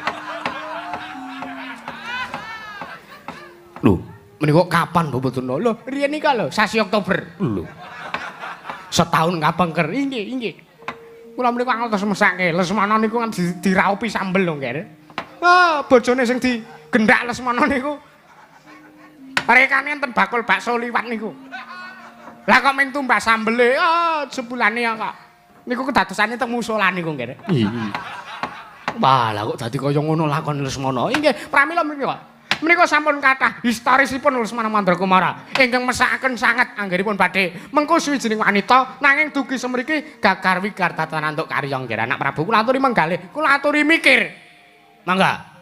Lho, menika kapan Bapak Durna? Lho, riyen nika lho, sasi Oktober. Lho. Setahun kapengker. Inggih, inggih. Kula menika ngantos mesake Lesmana niku kan diraupi sambel lho, Ngger. Ah, bojone sing digendak Lesmana niku rekane enten bakul bakso liwat niku. Lah kok ming tumbas sambele, ah jebulane ya kok. Niku kedadosane teng musala niku, Ngger. Iya. Wah, lah kok dadi kaya ngono lakon Lesmana. Inggih, pramila menika. Menika sampun kathah historisipun Lesmana Mandra Kumara ingkang mesakaken sanget anggenipun badhe mengku sawijining wanita nanging dugi semriki gagar wigar datan antuk karya nggih anak Prabu. Kula aturi menggalih, kula aturi mikir. Mangga.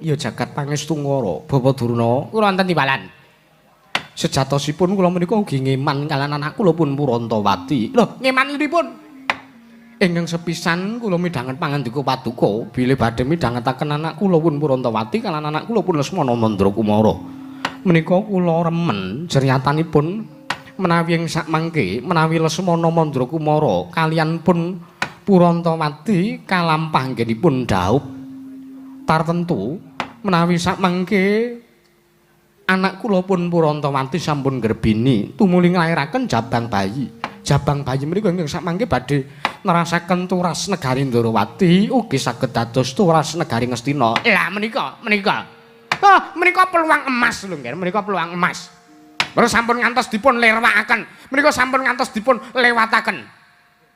Ya jagat pangestu ngara Bapak Durna, kula wonten timbalan. Sejatosipun kula menika ugi ngeman kaliyan anak kula pun Purantawati. Lho, ngeman pripun? Ingkang sepisan kula midhanget pangandika paduka bilih badhe midhangetaken anak kula pun Purantawati kaliyan anak kula pun Lesmana Mandra Kumara. Menika kula remen jernyatanipun menawi ing sakmangke menawi Lesmana Mandra Kumara kaliyan pun Purantawati kalampah anggenipun dhaup. Tartentu menawi sakmangke anak kula pun Purantawati sampun grebini tumuli nglairaken jabang bayi. Jabang bayi menika ingkang sakmangke badhe nerasaken turas negari Ndorowati ugi saged dados turas negari Ngastina. Lah menika, menika. Ah, menika peluang emas lho, Ngger. Menika peluang emas. Terus sampun ngantos dipun lirwakaken. Menika sampun ngantos dipun lewataken.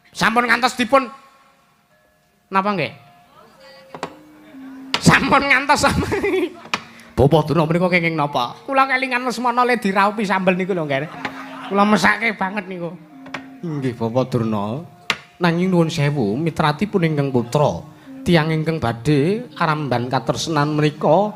Sampun ngantos dipun napa nggih? Sampun ngantos. Bapak Durna menika kenging napa? Kula kelingan Lesmana le diraupi sambel niku lho, Ngger. Kula mesake banget niku. Inggih Bapak Durna. Nanging nuwun sewu mitratipun ingkang putra tiyang ingkang badhe aramban katresnan menika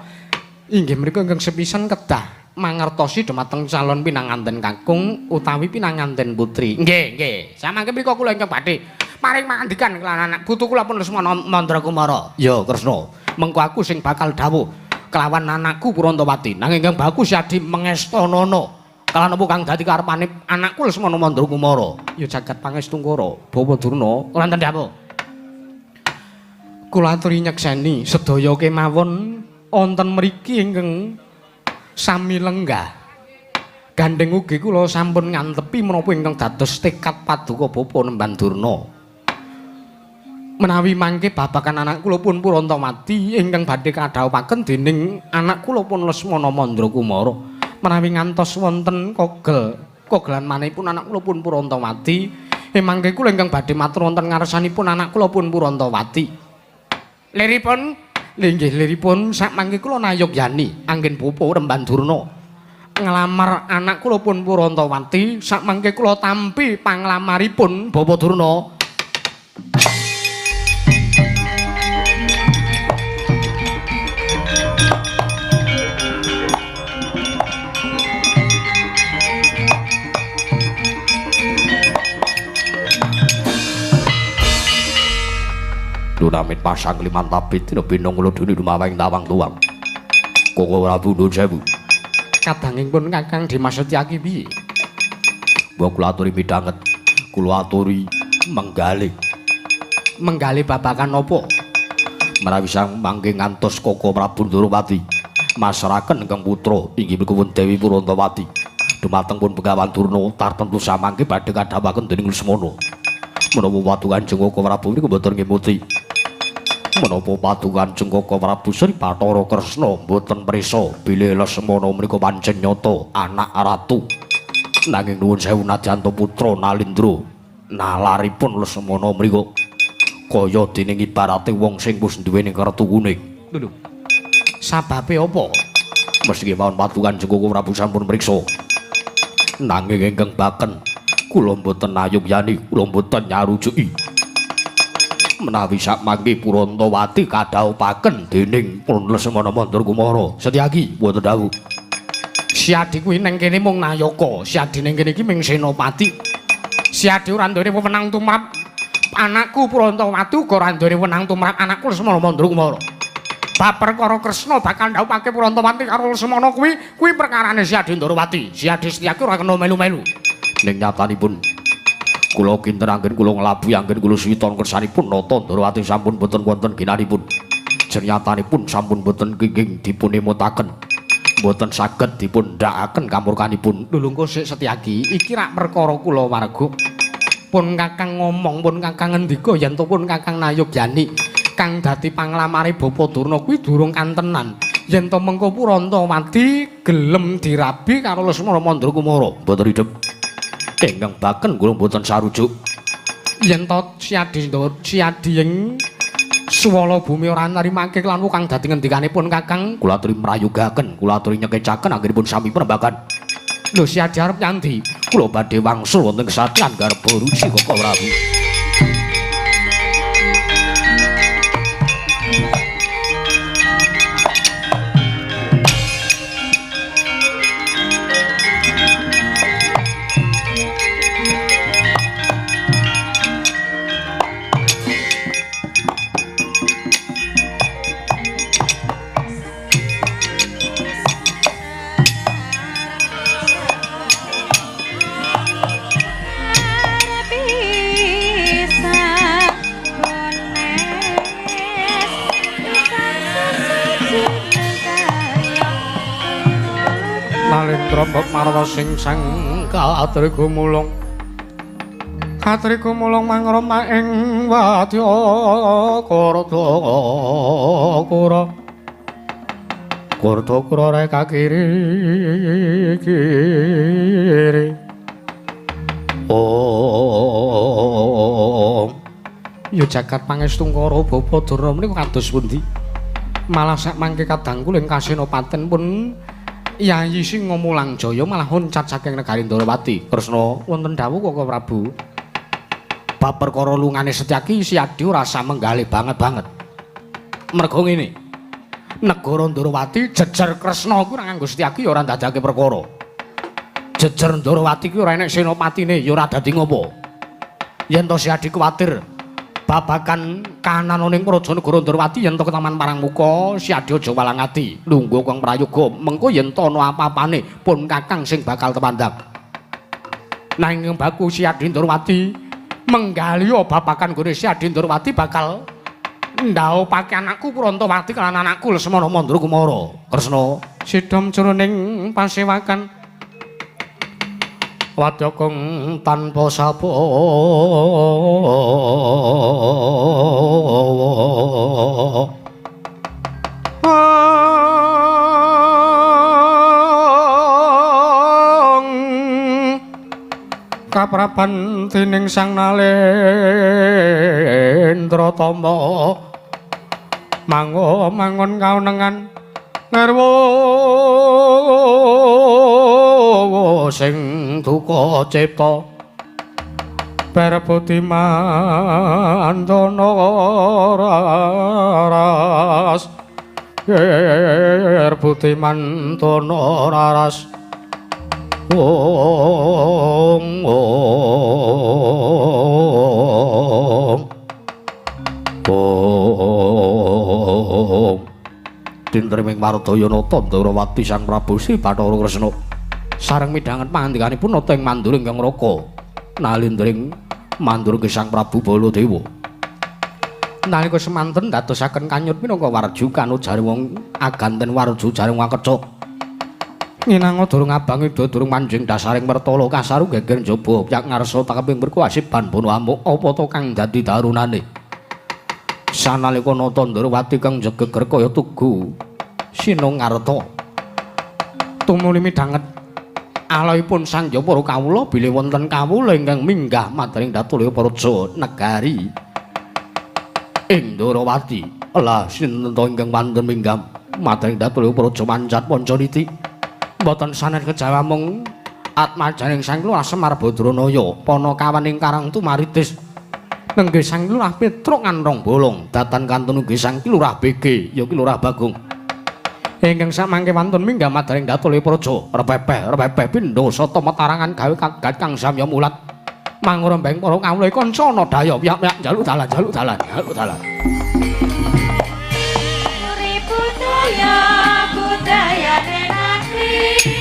inggih menika ingkang sepisan kedah mangertosi dumateng calon pinanganten kakung utawi pinanganten putri. Nggih, nggih. Samangke mriku kula ingkang badhe paring mangandikan kelawan anak putu kula pun Lesmana Mandra Kumara. Ya Kresna, mengko aku sing bakal dawuh kelawan anakku Purantawati. Nanging ingkang baku siadi mengestanana. Kalan apa kang dadi karepane anakku Lesmana Mandra Kumara? Ya jagat pangestungkara, Bapak Durna. Wonten dawuh. Kula aturi nyekseni sedaya kemawon wonten mriki ingkang sami lenggah. Gandeng ugi kula sampun ngantepi menapa ingkang dados tekad paduka Bapa Nemban Durna. Menawi mangke babagan anak kula pun Purantawati ingkang badhe kadhawuhaken dening anak kula pun Lesmana Mandra Kumara. Menawi ngantos wonten kogel, kogelan manehipun anak kula pun Purantawati, mangke kula ingkang badhe matur wonten ngarsanipun anak kula pun Purantawati. Liripun, linggih liripun sakmangke kula nayogyani anggen Bapa Remban Durna nglamar anak kula pun Purantawati, sakmangke kula tampi panglamaripun Bapak Durna. Lunamit pasang liman tabit dina binong kula dene lumaweng tawang tuwang. Koko Prabu nuwun sewu. Kadanging pun Kakang Dimas Setyaki piye? Mbok kula aturi midhanget, kula aturi menggalih. Menggalih babagan napa? Menawi sang mangke ngantos Koko Prabu Ndorowati masraken ingkang putra inggih punika pun Dewi Purantawati. Dumateng pun Begawan Durna tartemtu samangke badhe kadhawuhaken dening Lesmana. Menapa watu Kanjeng Koko Prabu niku mboten ngemuti. Menapa padu Kanjeng Koko Prabu Sri Bathara Kresna mboten prisa bilih Lesmana menika pancen nyata anak ratu. Nanging nuwun sewu nadyan putra Nalindra nalaripun Lesmana menika kaya dening ibarate wong sing wis duweni kertu kuning. Lho. Sababe apa? Mesti kemawon padu Kanjeng Koko Prabu sampun mriksa. Nanging ingkang baken kula mboten nayogyani, kula mboten nyarujuki. Menawi sakmangke Purantawati kadhawuhaken dening Pun Lesmana Mandra Kumara. Setyaki wonten dawuh. Siadi kuwi nang kene mung nayaka, Siadi ning kene iki mung senopati. Siadi ora duwe wewenang tumrap anakku Purantawati uga ora duwe wewenang tumrap anakku Lesmana Mandra Kumara. Bab perkara Kresna bakal ndhawuhake Purantawati karo Lesmana kuwi, kuwi perkarane Siadi Ndorowati. Siadi Setyaki ora kena melu-melu. Ning nyatanipun kula kinten anggen kula nglabuhi anggen kula suwiton kersanipun nata Ndorowati sampun boten wonten ginanipun. Jernyatanipun sampun boten kenging dipun emutaken. Boten saged dipun ndhakaken kamurkanipun. Lho lho sik Setyaki, iki rak perkara kula warga. Pun Kakang ngomong, pun Kakang ngendika yen to pun Kakang nayogyani kang dadi panglamare Bapa Durna kuwi durung kantenan. Yen to mengko Purantawati gelem dirabi karo Lesmana Mandra Kumara. Mboten ridhep. Ingkang baken kula mboten sarujuk. Yen to Siadi Siadi ing swala bumi ora nrimake lan kang dadi ngendikanipun Kakang, kula aturi mrayugaken, kula aturi nyekecaken anggenipun sami prembagan. Lho Siadi arep nyandi? Kula badhe wangsul wonten kesatyan garba ruci Koko Prabu. Nalendra mbok marwa sing sang katri gumulung. Katri gumulung mangroma ing wadya karta kura. Karta kura reka kiri kiri. Om. Ya jagat pangestungkara Bapa Durna menika kados pundi? Malah sak mangke kadang kula ing Kasenopaten pun Yayi Singa Mulang Jaya malah loncat saking negari Ndorowati. Kresna wonten dawuh Koko Prabu. Bab perkara lungane Setyaki Siadi ora samenggalih banget-banget. Mergo ngene. Negara Ndorowati jejer Kresna kuwi ora nganggo Setyaki ya ora ndadekake perkara. Jejer Ndorowati kuwi ora enek senopatine ya ora dadi ngopo. Yen to Siadi kuwatir Babagan kahanan ing Praja Negara Ndorowati yen to ketaman Parangmuka Siadi aja walang ati lungguh kang prayoga mengko yen to ana apa-apane pun kakang sing bakal tepandhang. Nanging baku Siadi Ndorowati menggalih babagan gone Siadi Ndorowati bakal ndhaopake anakku Prantawati lan anakku Lesmana Mandra Kumara. Kresna sidhom jroning pasewakan wadya kang tanpa sapa kaprapan dening Sang Nalendra Tama mango mangon kaunengan ngarwa sing duka cipta perbudi mandana raras perbudi mandana raras ong ong ong tintriming Wardaya Nata Ndorowati Sang Prabu Sri Bathara Kresna sareng midhanget pangandikanipun nata ing mandura ingkang raka nalindring mandura Sang Prabu Baladewa. Nalika semanten dadosaken kanyut minangka warju kanujare wong aganten warju jare wong akecuk. Nginanga durung abang ida durung manjing dasaring mertala kasaru geger njaba pyak ngarsa takeping berkuwasiban bono amuk apa to kang dadi darunane. Sanalika nata Ndorowati kang jegeger kaya tugu sinungarta tumuli midhanget aloipun sangya para kawula bilih wonten kawula ingkang minggah madring datulya praja negari ing Ndorowati. Lah sinten to ingkang wonten minggah madring datulya praja mancat Pancaniti? Mboten sanes kejawa mung atmajaning Sang Lurah Semar Badranaya panakawan ing Karang Tumaritis nenggih Sang Lurah Petruk Nganrong Bolong datan kantun ugi Sang Lurah BG ya ki Lurah Bagong ingkang samangke wantun minggah madring datulya praja repepeh repepeh pindha sata metarangan gawe kagat kang samya mulat mangrembeng para kawula kancana daya piyak-piyak njaluk dalan njaluk dalan njaluk dalan. Thank you.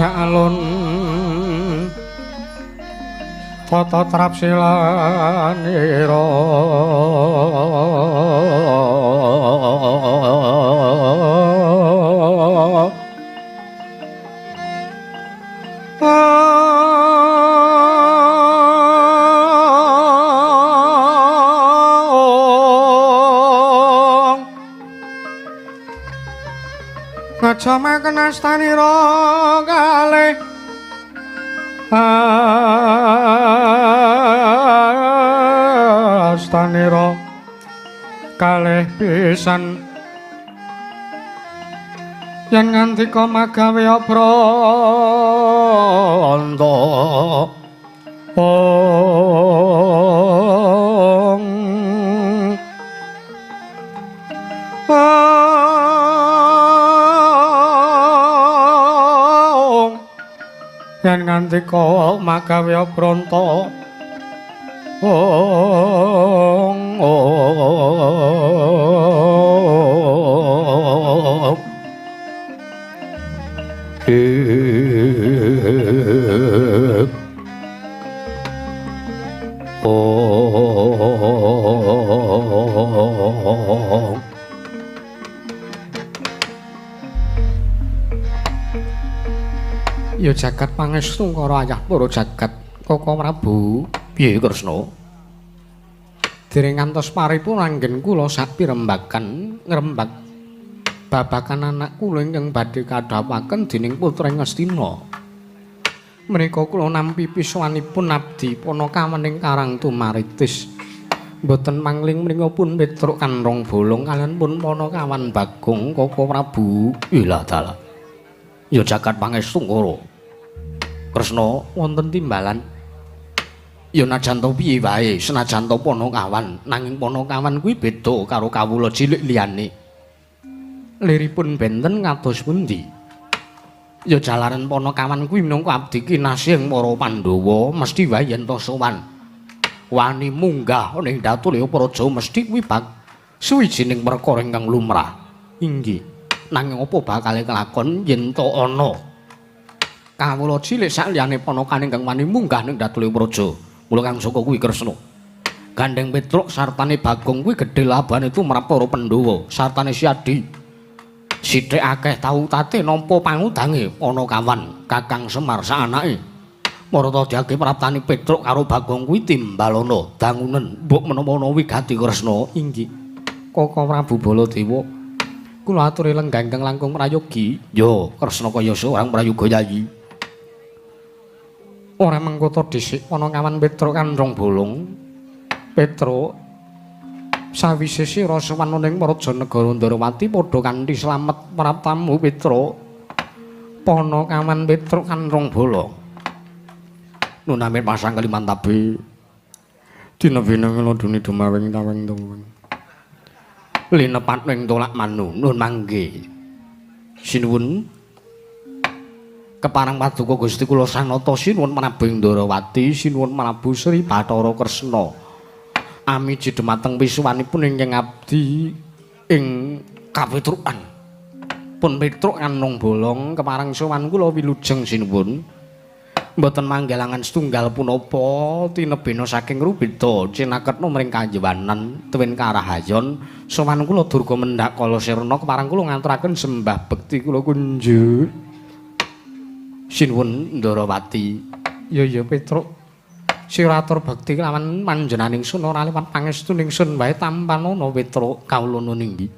Cedhak alun tata trapsilanira ngejamaken astanira kalih astanira kalih pisan yen ngandika magawe apranta yen ngandika magawe apranta ong ong. Ya jagat pangestu karo ayah para jagat Koko Prabu. Piye Kresna? Dereng ngantos paripurna anggen kula sapirembakan ngrembak babakan anak kula ingkang badhe kadhawuhaken dening putra Ngastina. Menika kula nampi pisuwanipun abdi Panakawan ing Karang Tumaritis. Mboten mangling mriko pun Petruk Kanrong Bolong kaliyan pun Panakawan Bagong Koko Prabu. Ilah dalah. Ya jagat pangestu karo Kresna wonten timbalan. Ya najan to piye wae, senajan to Panakawan, nanging Panakawan kuwi beda karo kawula cilik liyane. Liripun benten kados pundi? Ya jalaran Panakawan kuwi minangka abdi kinasih ing para Pandhawa, mesti wae yen to sowan wani munggah ning Datulya Praja mesti kuwi bak suwijining perkara ingkang lumrah. Inggih. Nanging apa bakale kelakon yen to ana kawula cilik sakliyane Panakawan ingkang wani munggah ning Datulya Praja? Mula kang saka kuwi Kresna. Gandeng Petruk sartane Bagong kuwi gedhe labane tumrap para Pandhawa, sartane Siadi. Sithik akeh tau tate nampa pangudange Panakawan Kakang Semar saanake. Marata diage praptane Petruk karo Bagong kuwi timbalana dangunen mbok menawa ana wigati Kresna. Inggih. Koko Prabu Baladewa, kula aturi lenggah ingkang langkung prayogi. Ya Kresna kaya seorang prayoga yayi. Ora mengkoto dhisik Panakawan Petruk Kanrong Bolong. Petruk sawise sira sowan ning Praja Negara Ndarawati padha kanthi slamet praptamu Petruk. Panakawan Petruk Kanrong Bolong. Nuname pasang kalimantabe dina bina ngelodune dumawing tawing tuwing linepat ning tolak manu nun mangke sinuwun keparang paduka Gusti kula Sanata sinuwun Prabu Ndarawati sinuwun Prabu Sri Bathara Kresna amiji dumateng pisuwanipun ingkang abdi ing kapetrukan pun Petruk Kanrong Bolong keparang sowan kula wilujeng sinuwun. Mboten manggalangan setunggal punapa tinebena saking rubeda cinaketna mring kajewanan tuwin karahayon sowan kula durga mendhak kala sirna keparang kula ngaturaken sembah bekti kula kunjuk sinuwun Ndarawati. Ya ya Petruk, sira atur bekti kelawan panjenenganing sun ora liwat pangestu ning sun wae tampanana Petruk. Kawula ninggi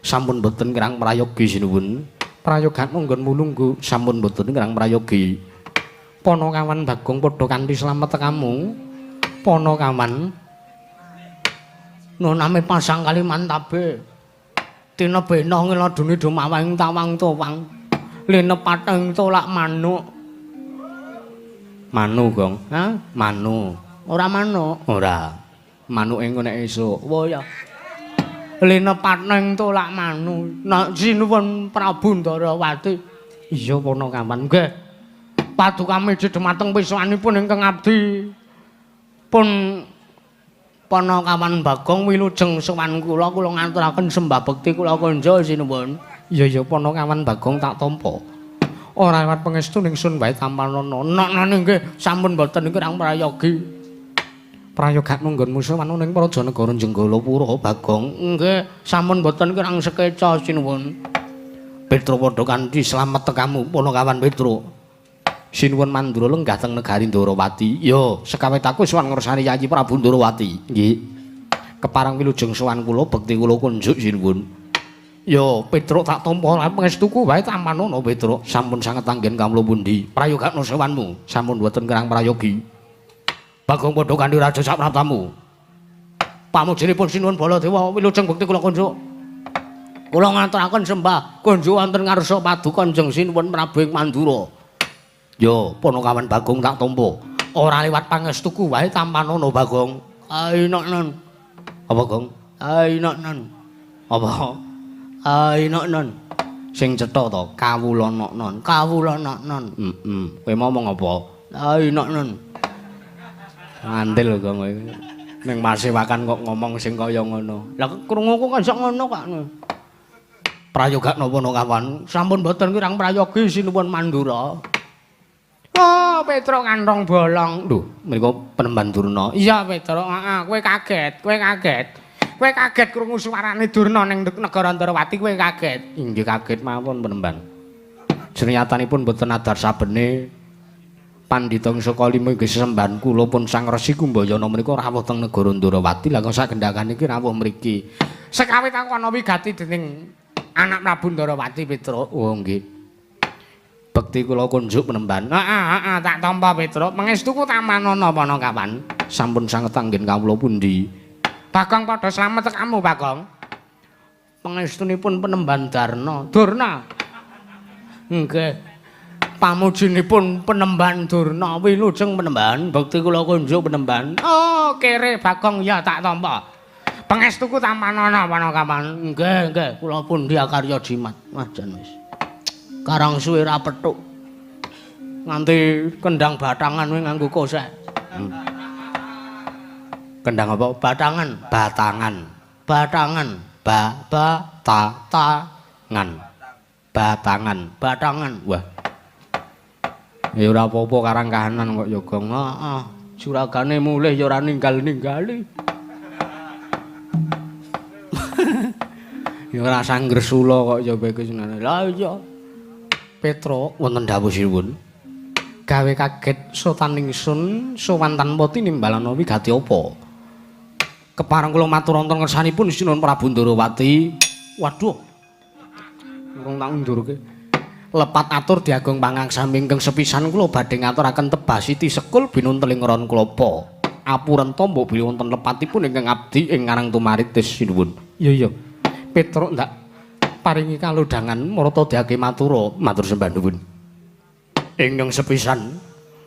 sampun boten kirang prayogi sinuwun. Prayogan nggonmu lungguh. Sampun boten kirang prayogi. Panakawan Bagong padha kanthi slamet tekamu. Panakawan nuname pasang kalimantabe tinebena ngeladune dumawang tawang towang linepateng tolak manuk. Manu Gong. Ha? Manu. Ora manuk. Ora. Manuke engko nek esuk. Wo ya. Linepateng tolak manu. Nek sinuwun Prabu Ndarawati. Iya Panakawan. Nggih. Paduka miji dumateng pisuwanipun ingkang abdi pun Panakawan Bagong wilujeng sowan kula, kula ngaturaken sembah bekti kula konjo sinuwun. Iya ya Panakawan Bagong tak tampa. Ora lewat pangestu ningsun wae tampanana. Nok-none nggih sampun boten ingkang prayogi. Prayogakno nggonmu sowan ning Praja Negara Jenggalapura Bagong. Nggih, sampun boten kirang sekeca sinuwun. Petro padha kanthi slamet tekamu Panakawan Petro. Sinuwun Mandura lenggah teng negari Ndorowati. Ya, sekawit aku sowan ngersani Yayi Prabu Ndorowati. Nggih. Kepareng wilujeng sowan kula bekti kula kunjuk sinuwun. Ya, Petro tak tampa lan pangestuku wae tampanana Petro. Sampun sanget anggen kawula pundi? Prayogakno sowanmu. Sampun boten kirang prayogi. Bagong padha kanthi raja sapraptamu. Pamujinipun Sinuwun Baladewa wilujeng bekti kula kunjuk. Kula ngaturaken sembah kunjuk wonten ngarsa paduka Kanjeng Sinuwun Prabu ing Mandura. Ya, Panakawan Bagong tak tampa. Ora liwat pangestuku wae tampanana Bagong. Ainoknon. Apa, Gong? Ainoknon. Apa? Ainoknon. Sing cetha to, kawula noknon. Kawula noknon. Heeh. Kowe ngomong apa? Ainoknon. Ngandel kok kowe. Ning masewakan kok ngomong sing kaya ngono. Lah krunguku kan sok ngono kok. Prayogakno Panakawan? Sampun boten kirang prayogi Sinuwun Mandura. Oh, Petro kantong bolong. Lho, menika penemban Durna. Iya, Petro. Heeh, kowe kaget, kowe kaget. Kowe kaget krungu suarane Durna ning negara Ndorowati, kowe kaget. Inggih kaget mawon penemban. Jernyatanipun boten adar sabene pandhita saka lima inggih sesembahan kula pun Sang Resi Kumbayana menika rawuh teng negara Ndorowati. Lah kok sagendhakan iki rawuh mriki. Sekawit aku ana wigati dening anak Prabu Ndorowati, Petro. Oh nggih. Bekti kula kunjuk penemban. Heeh, heeh, tak tampa Petro. Pangestuku tamanana Panakawan. Sampun sanget anggen kawula pundi? Bagong padha slamet tekamu, Bagong. Pangestunipun penemban Darna. Durna. Nggih. Pamujinipun penemban Durna, wilujeng penemban, bekti kula kunjuk penemban. Oh, kere Bagong ya tak tampa. Pangestuku tamanana Panakawan. Nggih, nggih, kula pundi akarya jimat. Wah, jan wis. Karang suwe ra petuk. Nganti kendang batangan kuwi nganggo kosek. Kendang apa? Batangan, batangan. Batangan, ba ba ta ta ngan. Batangan, batangan. Wah. Ya ora apa-apa karang kahanan kok ya, Gong. Heeh, juragane mulih ya ora ninggal-ninggali. Ya ora sanggresula kok ya kowe iki senane. Lah iya. Petro wonten dawuh sinuwun. Gawe kaget sotan ingsun sowan tanpa tinimbalan wigati apa? Kepareng kula matur wonten ngersanipun Sinuwun Prabu Ndorowati. Waduh. Urung tak undurke. Lepat atur diagung pangaksami ingkang sepisan kula badhe ngaturaken tebasiti sekul binunteling ron klapa. Apurenta mbok bilih wonten lepatipun ingkang abdi ing Karang Tumaritis sinuwun. Iya iya. Petro ndak paringi kalodhangan marata diake matura, matur sembah nuwun. Ingkang sepisan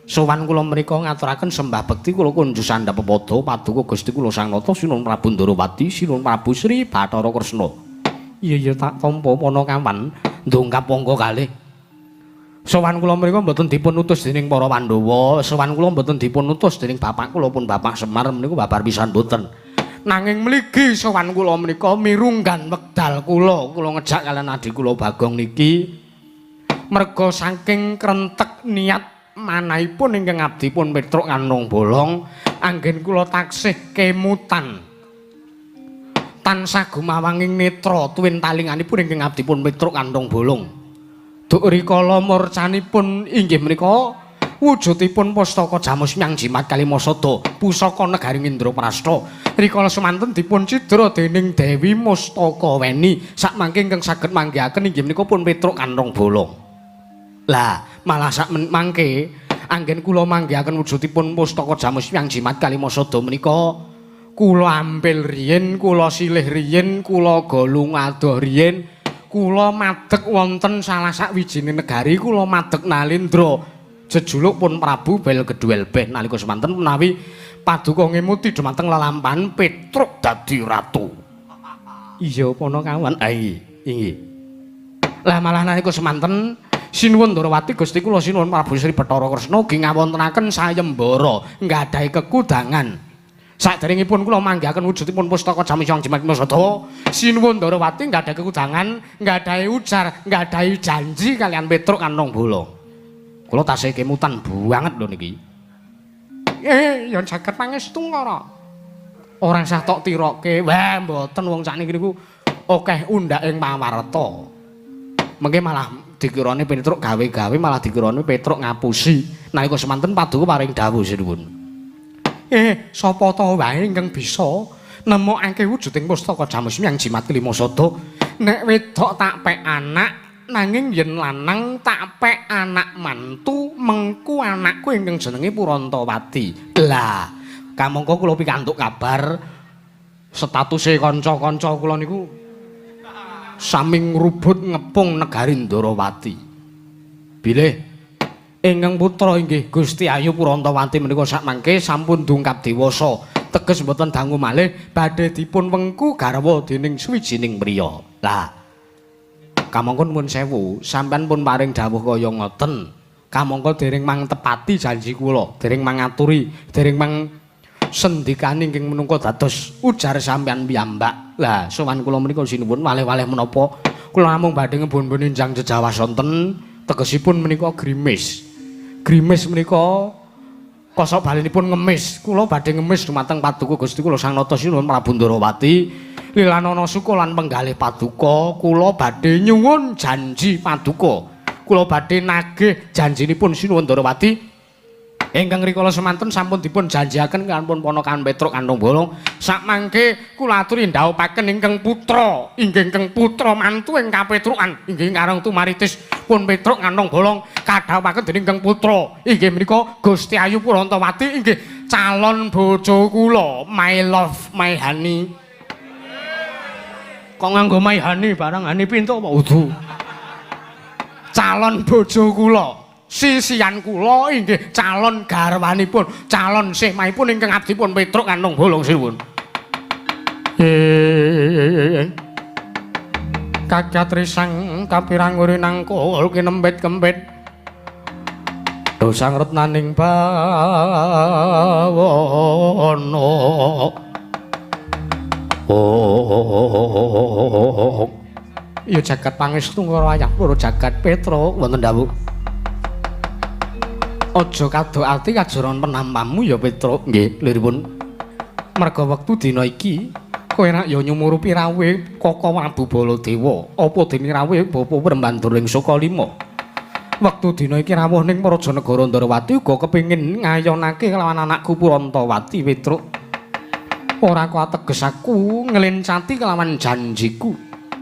sowan kula menika ngaturaken sembah bekti kula kunjuk sandhap pepada paduka Gusti kula Sang Nata Sinuwun Prabu Ndorowati Sinuwun Prabu Sri Bathara Kresna. Iya iya tak tampa Panakawan ndongkap angka kalih. Sowan kula menika mboten dipun utus dening para Pandhawa, sowan kula mboten dipun utus dening bapak kula pun Bapak Semar menika babar pisan mboten. Nanging mligi sowan kula menika mirunggan wekdal kula, kula ngejak kalian adhi kula Bagong niki merga saking krentek niat manahipun ingkang abdi pun Petruk Kanthong Bolong anggen kula taksih kemutan tansah gumawanging netra tuwin talinganipun ingkang abdi pun Petruk Kanthong Bolong. Duk rikala murcanipun inggih menika wujudipun pustaka Jamus Myang Jimat Kalimasada, pusaka negari Indraprasta. Rikala semanten dipun cidra dening Dewi Mustaka Weni, sakmangke ingkang saged manggihaken inggih menika pun Petruk Kanthong Bolong. Lah, malah sak mangke anggen kula manggihaken wujudipun pustaka Jamus Myang Jimat Kalimasada menika kula ampil riyin, kula silih riyin, kula golung adoh riyin, kula madeg wonten salah sakwijine negari, kula madeg Nalendra. Jejuluk pun Prabu Bel Gedhuelbeh nalika semanten menawi paduka ngemuti dumateng lelampahan Petruk dadi ratu. Iya Panakawan. Inggih. Lah malah nalika semanten Sinuwun Ndorowati Gusti kula Sinuwun Prabu Sri Bathara Kresna ugi ngawontenaken sayembara nggadahi kekudangan. Saderengipun kula manggihaken wujudipun pustaka Jamus Hyang Jimat Kelima Sada, Sinuwun Ndarawati nggadahi kekudangan, nggadahi ujar, nggadahi janji kalian Petruk Kantong Bolong. Kula tasih kemutan banget lho niki. Yen saged pangestu ngara. Ora sah tok tiroke. Wah, mboten wong sakniki niku akeh undhak ing pawarta. Mengke malah dikirane Petruk gawe-gawe, malah dikirane Petruk ngapusi. Nalika semanten paduka paring dawuh sinuwun. Sapa ta wae ingkang bisa nemokake wujuding pustaka Jamus Hyang Jimat Kelima Sada? Nek wedok tak pek anak, nanging yen lanang tak pek anak mantu, mengku anakku ingkang jenenge Purantawati. Lah, kamangka kula pikantuk kabar statuse kanca-kanca kula niku sami ngrubut ngepung negari Ndarawati. Bilih ingkang putra inggih Gusti Ayu Purantawati menika sakmangke sampun dungkap dewasa, teges mboten dangu malih badhe dipun wengku garwa dening suwijining priya. Lah, kamangka nuwun sewu, sampean pun paring dawuh kaya ngoten. Kamangka dereng mangtepati janji kula, dereng mangaturi, dereng mang sendikani ingkang menungka dados ujar sampean piyambak. Lah, sowan kula menika sinuwun waleh-waleh menapa kula namung badhe ngebon-bon enjang jejawas sonten, tegesipun menika grimis. Grimis menika kosok balinipun ngemis. Kula badhe ngemis dumateng paduka Gusti kula Sang Nata Sinuwun Prabu Ndarawati. Lilanana suka lan penggalih paduka, kula badhe nyuwun janji paduka. Kula badhe nagih janjinipun Sinuwun Ndarawati ingkang rikala semanten sampun dipun janjiaken kalawan ponakan Petruk Kantong Bolong. Sakmangke kula aturi ndhawuhaken ingkang putra, inggih ingkang putra mantu ing kapetrukan, inggih karang tumaritis pun Petruk Kantong Bolong kadhawuhaken dening ingkang putra, inggih menika Gusti Ayu Purantawati inggih calon bojo kula, my love, my honey. Kok nganggo my honey barang honey pintu apa udu? Calon bojo kula, sisian kula inggih calon garwanipun, calon semahipun ingkang abdipun Petruk Kantong Bolong sinuwun. Kakyat risang kapirang nangkul kinempit-kempit. Dosang retnaning bawana. Oh. Ya jagat pangestu karo ayah loro jagat Petruk wonten dawuh. Aja kado ati kajoron penampamu ya Petruk. Nggih, liripun. Merga wektu dina iki kowe rak ya nyumurupi rawuhe Koko Prabu Baladewa, apa dene rawuhe Bapa Prembandur ing Sukalima. Wektu dina iki rawuh ning Praja Negara Ndarawati uga kepengin ngayonake kelawan anakku Purantawati Petruk. Ora kuateges aku nglencati kelawan janjiku.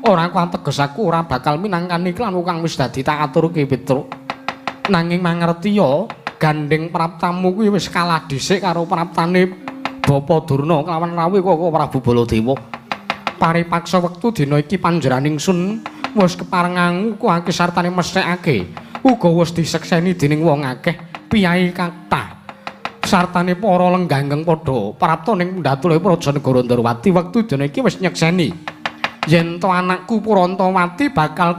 Ora kuateges aku ora bakal minangkani kelawan kang wis dadi tak aturke Petruk. Nanging mangerti ya, gandeng praptamu kuwi wis kalah dhisik karo praptane Bapa Durna kelawan rawuhe Koko Prabu Baladewa. Paripaksa wektu dina iki panjenengan ingsun wis kepareng ngukuhake sartane mesthekake. Uga wis disekseni dening wong akeh piyai kathah. Sartane para lengganggeng padha prapta ning ndatule Praja Negara Ndarawati wektu dina iki wis nyekseni yen to anakku Purantawati bakal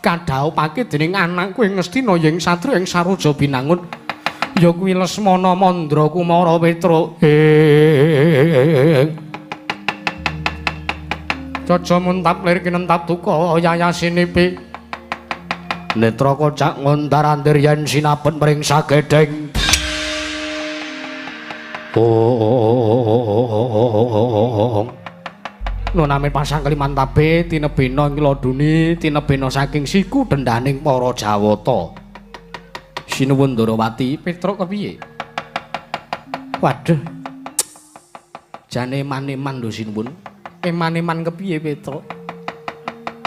kadhawuhake dening anakku ing Ngastina ing satriya ing Saroja Binangun ya kuwi Lesmana Mandra Kumara Petruk. Caca muntap lir kinentap duka yayasinipi netra kocak ngondar-andir yen sinabet mring sagedheng. Oh. Nuname pasang kalimantabe tinebena ing laduni tinebena saking siku dendaning para Jawata. Sinuwun Ndarawati, Petruk kepiye? Waduh. Jane eman-eman lho sinuwun. Eman-eman kepiye Petruk?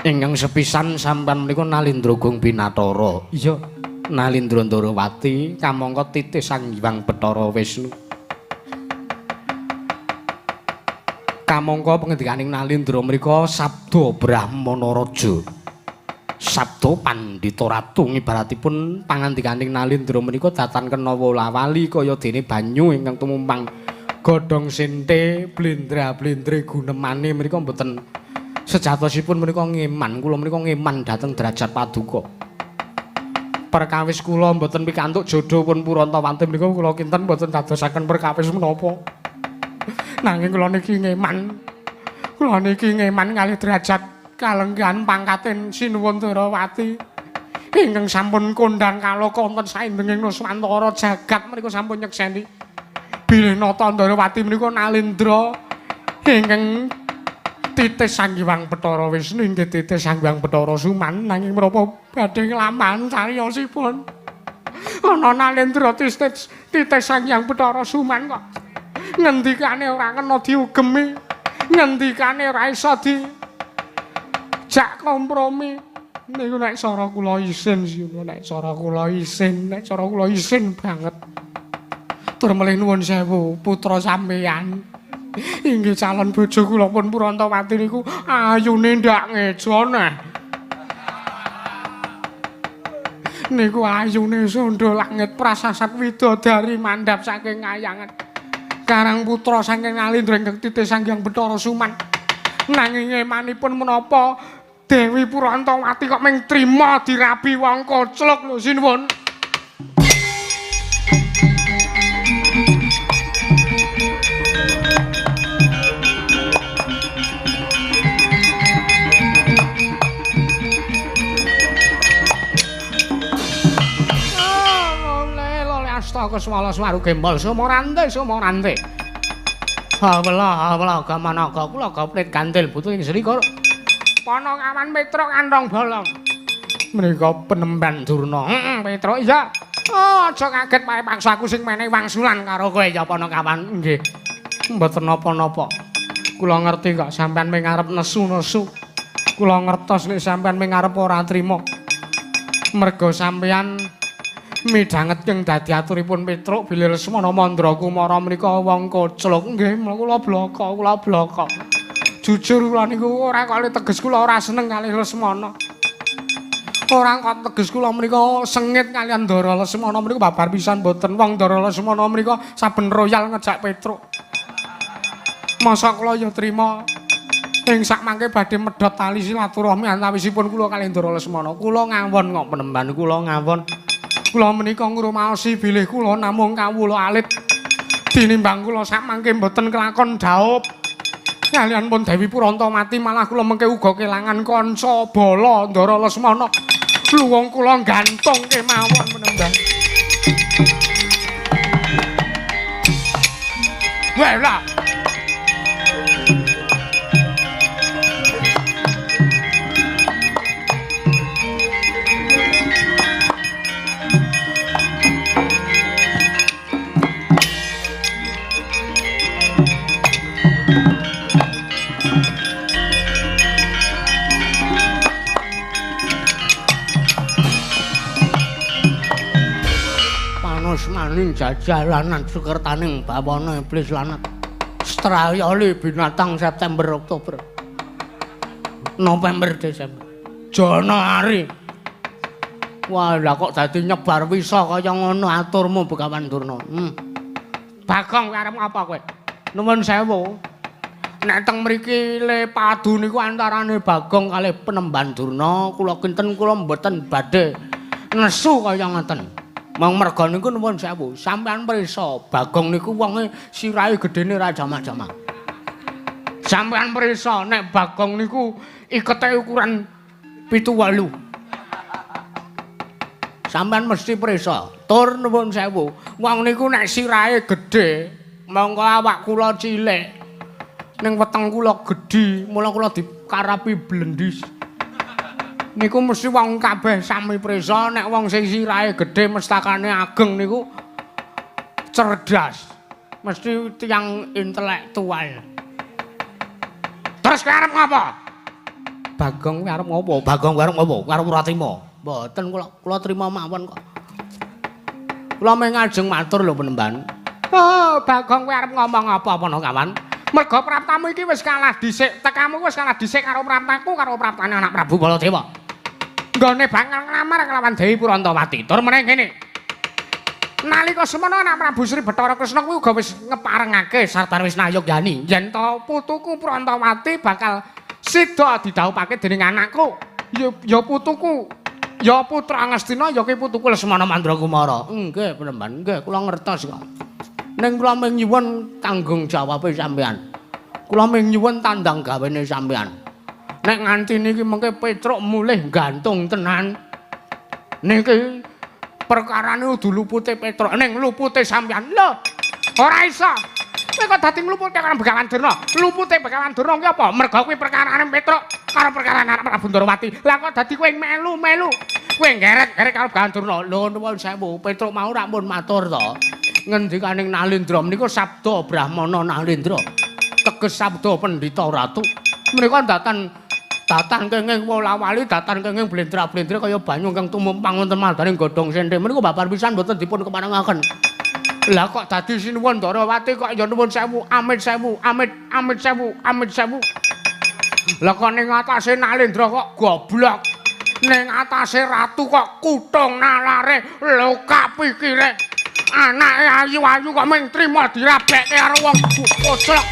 Ingkang sepisan sampean menika Nalindra Gung Binatara. Iya, Nalindra Ndarawati kamangka titih Sang Hyang Bathara Wisnu. Kamangka pangendikaning Nalindra mriku sabda Brahmana Raja. Sabda Pandhita Ratu ngibaratipun pangandikaning Nalindra menika datan kena wola-wali kaya dene banyu ingkang tumumpang godhong sente blendra-blendre gunemane menika mboten sejatosipun menika ngeman. Kula menika ngeman dhateng derajat paduka. Perkawis kula mboten pikantuk jodho pun Purantawati menika kula kinten mboten dadosaken perkawis menapa. Nanging kula niki ngeman. Kula niki ngeman kalih derajat kalenggahan pangkaten Sinuwun Darawati. Ingkang sampun kondhang kaloka wonten saindenging Nuswantara jagat menika sampun nyekseni. Bilih nata Ndarawati menika nalendra ingkang titis Sang Hyang Bathara Wisnu inggih titis Sang Hyang Bathara Suman nanging menapa badhe nglampahan cariyosipun. Ana nalendra titis Sang Hyang Bathara Suman kok ngendikane ora kena diugemi, ngendikane ora iso di jak kompromi. Niku nek cara kula isin, nek cara kula isin, nek cara kula isin banget. Tur melih nuwun sewu putra sampeyan. Inggih calon bojo kula pun Purantawati niku ayune ndak ngejo neh. Niku ayune sundha langit prasasat widodari mandhap saking kayangan. Karang putra saking Nalendra ingkang titis Sang Hyang Bathara Suman. Nanging emanipun menapa Dewi Purantawati kok mung trima dirabi wong koclok lho sinuwun. Astaka swala swaru gembol sumorante sumorante. Hawela hawela gamanaga kula goplit gantil butuh ing selikur. Panakawan Petruk kantong bolong. Menika penemban Durna. Heeh, Petruk iya. Oh, aja kaget pae paksaku sing menehi wangsulan karo kowe ya Panakawan. Nggih. Mboten napa-napa. Kula ngerti kok sampean mung arep nesu-nesu. Kula ngertos nek sampean mung arep ora trima. Merga sampean midhanget ing dadi aturipun Petruk bilih Lesmana Mandra Kumara menika wong koclok. Nggih, kula bloko, kula bloko. Jujur kula niku ora kok teges kula ora seneng kalih Lesmana. Ora kok teges kula menika sengit kaliyan Ndara Lesmana menika babar pisan mboten. Wong Ndara Lesmana menika saben royal ngejak Petruk. Masa kula ya trima ing sakmangke badhe medhot tali silaturahmi antawisipun kula kalih Ndara Lesmana. Kula ngawon kok penemban kula ngawon. Kula menika ngrumaosi bilih kula namung kawula alit tinimbang kula sakmangke mboten kelakon dhaup. Kaliyan pun Dewi Purantawati malah kula mengke uga kelangan kanca bala Ndara Lesmana. Luwung kula gantung kemawon menembang. Wela. Maning jajalanan sukertaning bawana iblis lanat strayoli binatang September Oktober November Desember Januari. Wah lah kok dadi nyebar wisa kaya ngono aturmu Begawan Durna. Bagong arep ngapa kowe? Nuwun sewu. Nek teng mriki le padu niku antarane Bagong kalih Penemban Durna kula kinten kula mboten badhe nesu kaya ngoten. Mong merga niku nuwun sewu, sampean prisa Bagong niku wonge sirahe gedene ra jamak-jamak. Sampean prisa nek Bagong niku ikete ukuran 7-8. Sampean mesti prisa. Tur nuwun sewu, wong niku nek sirahe gedhe, mongko awak kula cilik. Ning weteng kula gedhi, mula kula dikarapi blendis. Niku mesti wong kabeh sami prisa nek wong sing sirahe gedhe mestakane ageng niku cerdas. Mesti tiyang intelektual. Terus kowe arep ngopo? Bagong kowe arep ngopo? Bagong kowe arep ngopo? Arep ora trima. Mboten kula, kula trima mawon kok. Kula mung ngajeng matur lho Penemban. Oh, Bagong kowe arep ngomong apa Panakawan? Merga praptamu iki wis kalah dhisik, tekamu wis kalah dhisik karo praptaku karo praptane anak Prabu Baladewa. Nggone bakal nglamar kelawan Dewi Purantawati. Tur meneh ngene. Nalika semono anak Prabu Sri Bathara Kresna kuwi uga wis ngeparengake sartane wis nayogyani yen to putuku Purantawati bakal sida didhawuhake dening anakku. Ya putuku, ya putra Ngastina ya ki putuku Lesmana Mandra Kumara. Nggih, Penemban, nggih kula ngertos kok. Ning kula mung nyuwun tanggung jawabe sampean. Kula mung nyuwun tandang gawene sampean. Nek nganti niki mengke Petruk mulih gantung tenan. Niki perkarane kudu lupute Petruk, ning lupute sampean. Lho, ora iso. Kowe kok dadi nglupute karo Begawan Durna? Lupute Begawan Durna ki apa? Merga kuwi perkarane Petruk karo perkarane anak Prabu Ndorowati. Lah kok dadi kowe melu-melu? Kowe geret-geret karo Begawan Durna. Lho nuwun sewu, Petruk mau rak pun matur to. Ngendikaning Nalendra menika sabda Brahmana Nalendra. Teges sabda Pendhita Ratu. Menika datan datan kenging wola-wali, datan kenging blendra-blendre kaya banyu ingkang tumumpang wonten maldaning godhong senthe. Menika babar pisan mboten dipun keparengaken. Lah kok dadi sinuwun Ndorowati kok ya nuwun sewu, amit sewu, amit amit sewu, amit sewu. Lah kok ning atase Nalendra kok goblok. Ning atase ratu kok kutung nalare, lokak pikire. Anake ayu-ayu kok mung trima dirabekke karo wong koclok.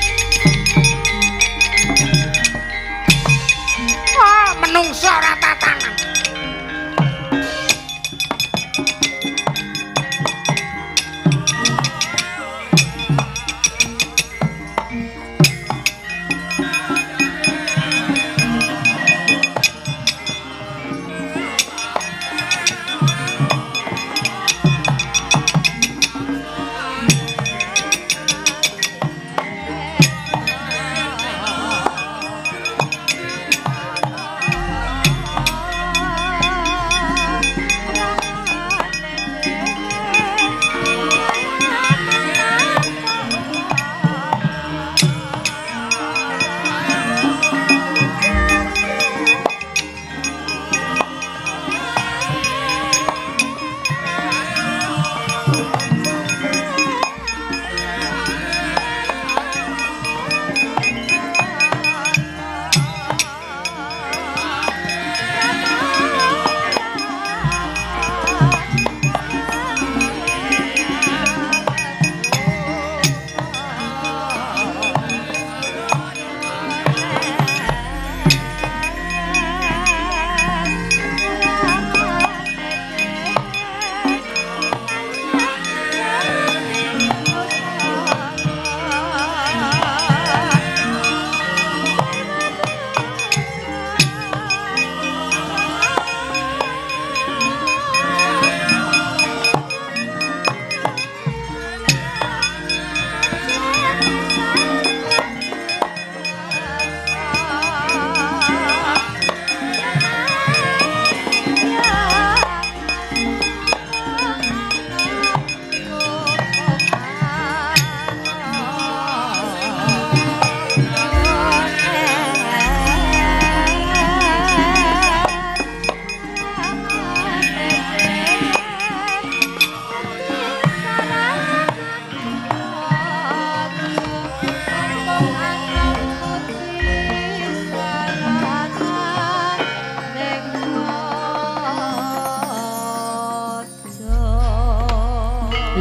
Ah, menungso ora tatanan.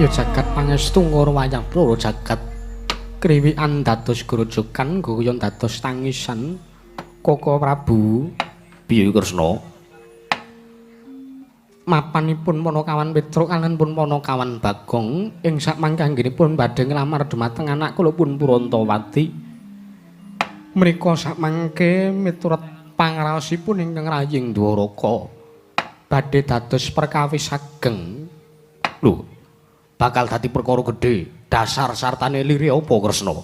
Ya jagat pangestu ngoro wayang bloro jagat kriwikan dados grojogan goyon dados tangisan Koko Prabu. Piye Kresna? Mapanipun Panakawan Petruk kaliyan pun Panakawan Bagong ing sakmangke anggenipun badhe nglamar dhumateng anak kula pun Purantawati. Menika sakmangke miturut pangraosipun ingkang raying Dwaraka badhe dados perkawis ageng. Lho, bakal dadi perkara gedhe. Dasar sartane lire apa Kresna?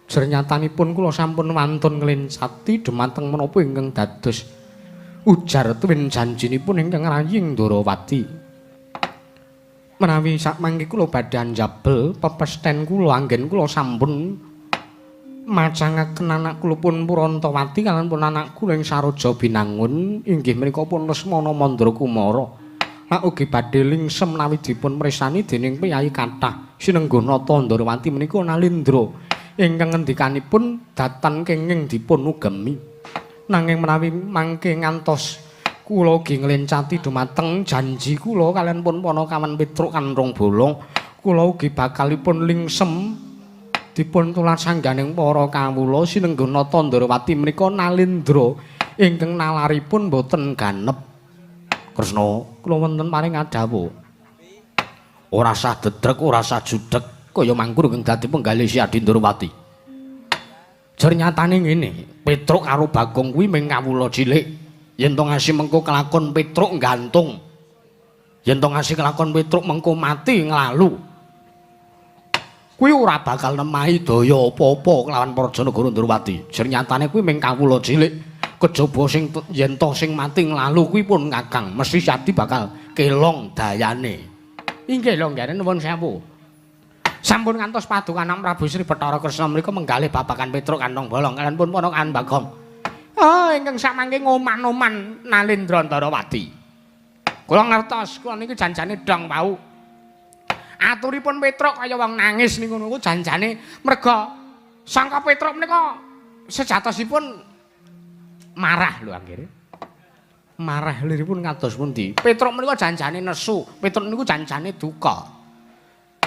Jernyatanipun kula sampun wantun nglencati dhumateng menapa ingkang dados ujar tuwin janjinipun ingkang raying Ndorowati. Menawi sakmangke kula badhe anjabel pepesten kula anggen kula sampun macangaken anak kula pun Purantawati kaliyan pun anak kula ing Saroja Binangun inggih menika pun Lesmana Mandra Kumara. Lak ugi badhe lingsem menawi dipun mresani dening priyayi kathah sinengguh nata Ndorowati menika Nalendra ingkang ngendikanipun datan kenging dipun ugemi. Nanging menawi mangke ngantos kula ugi nglencati dhumateng janji kula kaliyan pun Panakawan Petruk Kanrong Bolong, kula ugi bakalipun lingsem dipun tular sangganing para kawula sinengguh nata Ndorowati menika Nalendra ingkang nalaripun boten ganep. Kresna, kula wonten paring adhawuh. Ora sah dedrek, ora sah judhek. Kaya mangkur kang dadi penggalih Si Adi Ndorowati. Jer nyatane ngene, Petruk karo Bagong kuwi mung kawula cilik. Yen to ngasi mengko kelakon Petruk gantung. Yen to ngasi kelakon Petruk mengko mati nglalu. Kuwi ora bakal nemahi daya apa-apa kelawan Praja Negara Ndorowati. Jer nyatane kuwi mung kawula cilik. Kejaba sing yen to sing mati nglalu kuwi pun Kakang, mesti Adi bakal kelong dayane. Inggih lho nggih nuwun sewu. Sampun ngantos paduka Prabu Sri Bathara Kresna mriku menggalih babagan Petruk kantong bolong kalian pun ponakan Bagong. Oh ingkang samangke ngoman-oman Nalendra Ndarawati. Kula ngertos kula niku janjane dong wau. Aturipun Petruk kaya wong nangis niku niku janjane merga sangka Petruk menika sejatosipun marah lho anggere. Marah liripun kados pundi? Petruk menika janjane nesu, Petruk niku janjane duka.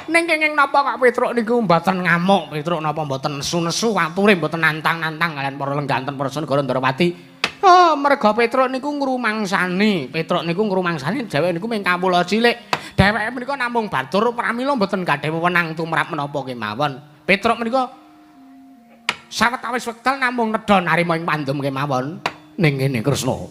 Ning kenging napa kok Petruk niku mboten ngamuk, Petruk napa mboten nesu-nesu ature mboten nantang-nantang kalian para lengganten Praja Negara Ndarawati. Oh, merga Petruk niku ngrumangsani, Petruk niku ngrumangsani dheweke niku mung kawula cilik. Dheweke menika namung batur pramila mboten gadhah wewenang tumrap menapa kemawon. Petruk menika sawetawis wekdal namung nedha narima ing pandum kemawon. Ning ngene Kresna,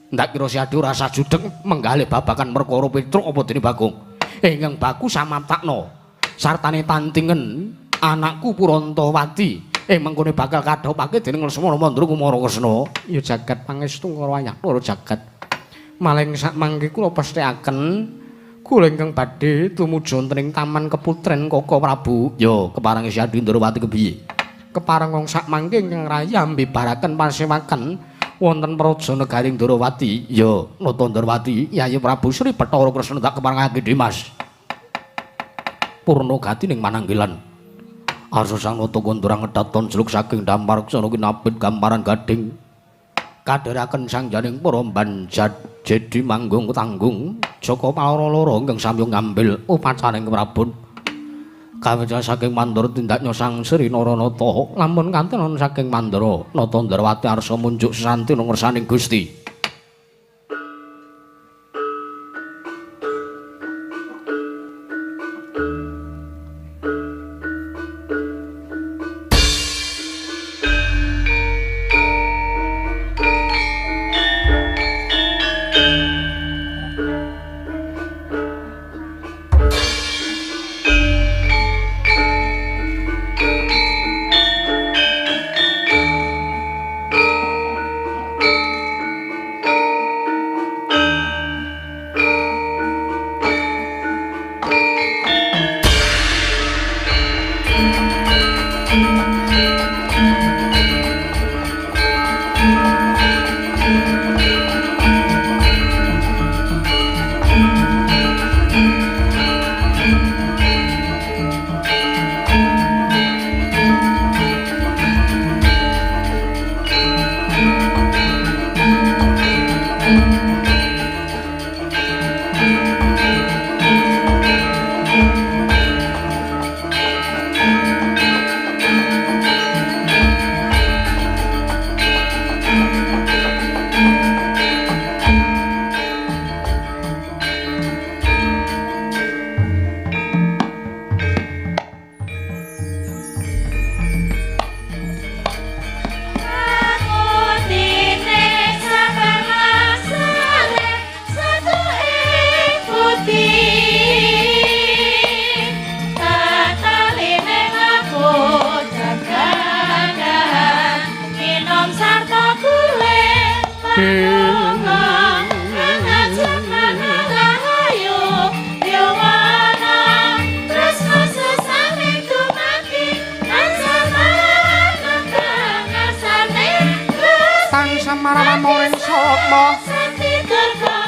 ndak kira Si Adi ora sajudeg menggalih babagan perkara Petruk apa dene Bagong. Ingkang baku samaptakna sartane tantingen anakku Purantawati mengkone bakal kadhopake dening Lesmana Mandra Kumara Kresna. Ya jagat pangestu karo ayah loro jagat. Maling sak mangke kula pesthekaken kula ingkang badhe tumuju wonten ing Taman Keputren Koko Prabu. Ya keparengi Si Adi Ndorowati kepiye? Kepareng wong sak mangke ingkang raya mbibaraken pasewaken wonten praja negari Ndorowati. Ya Nata Ndorowati, Yayi Prabu Sri Bathara Kresna tak keparengake Dimas. Purna gati ning mananggilan. Arsa sang nata kondurang ngedaton jeluk saking dampar ksana kinabit gamparan gading. Kadheraken sang janing para banjat jedi manggung tanggung Jaka paloro loro ingkang samya ngambil upacaring Prabon. Kaweca saking Mandura tindaknya sang Sri Naranata lamun kantenan saking Mandura Nata Ndrawati arsa munjuk sesanti ngersaning Gusti.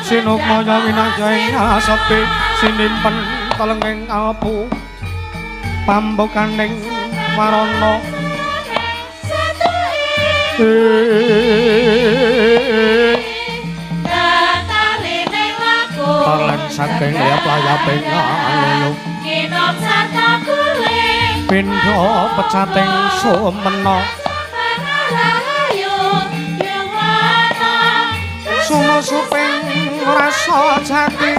Sinukmaya winaya ing asepi sinimpen telenging kalbu pambukaning warana Tarlen saking layap-layaping aluyup pindha pecating sumena sumusuping rasa jati.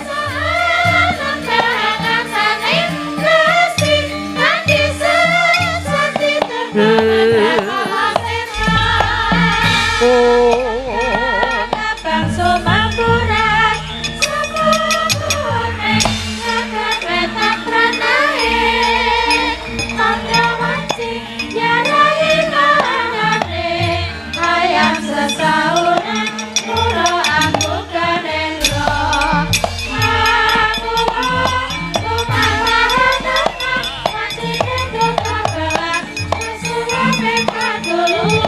Thank you.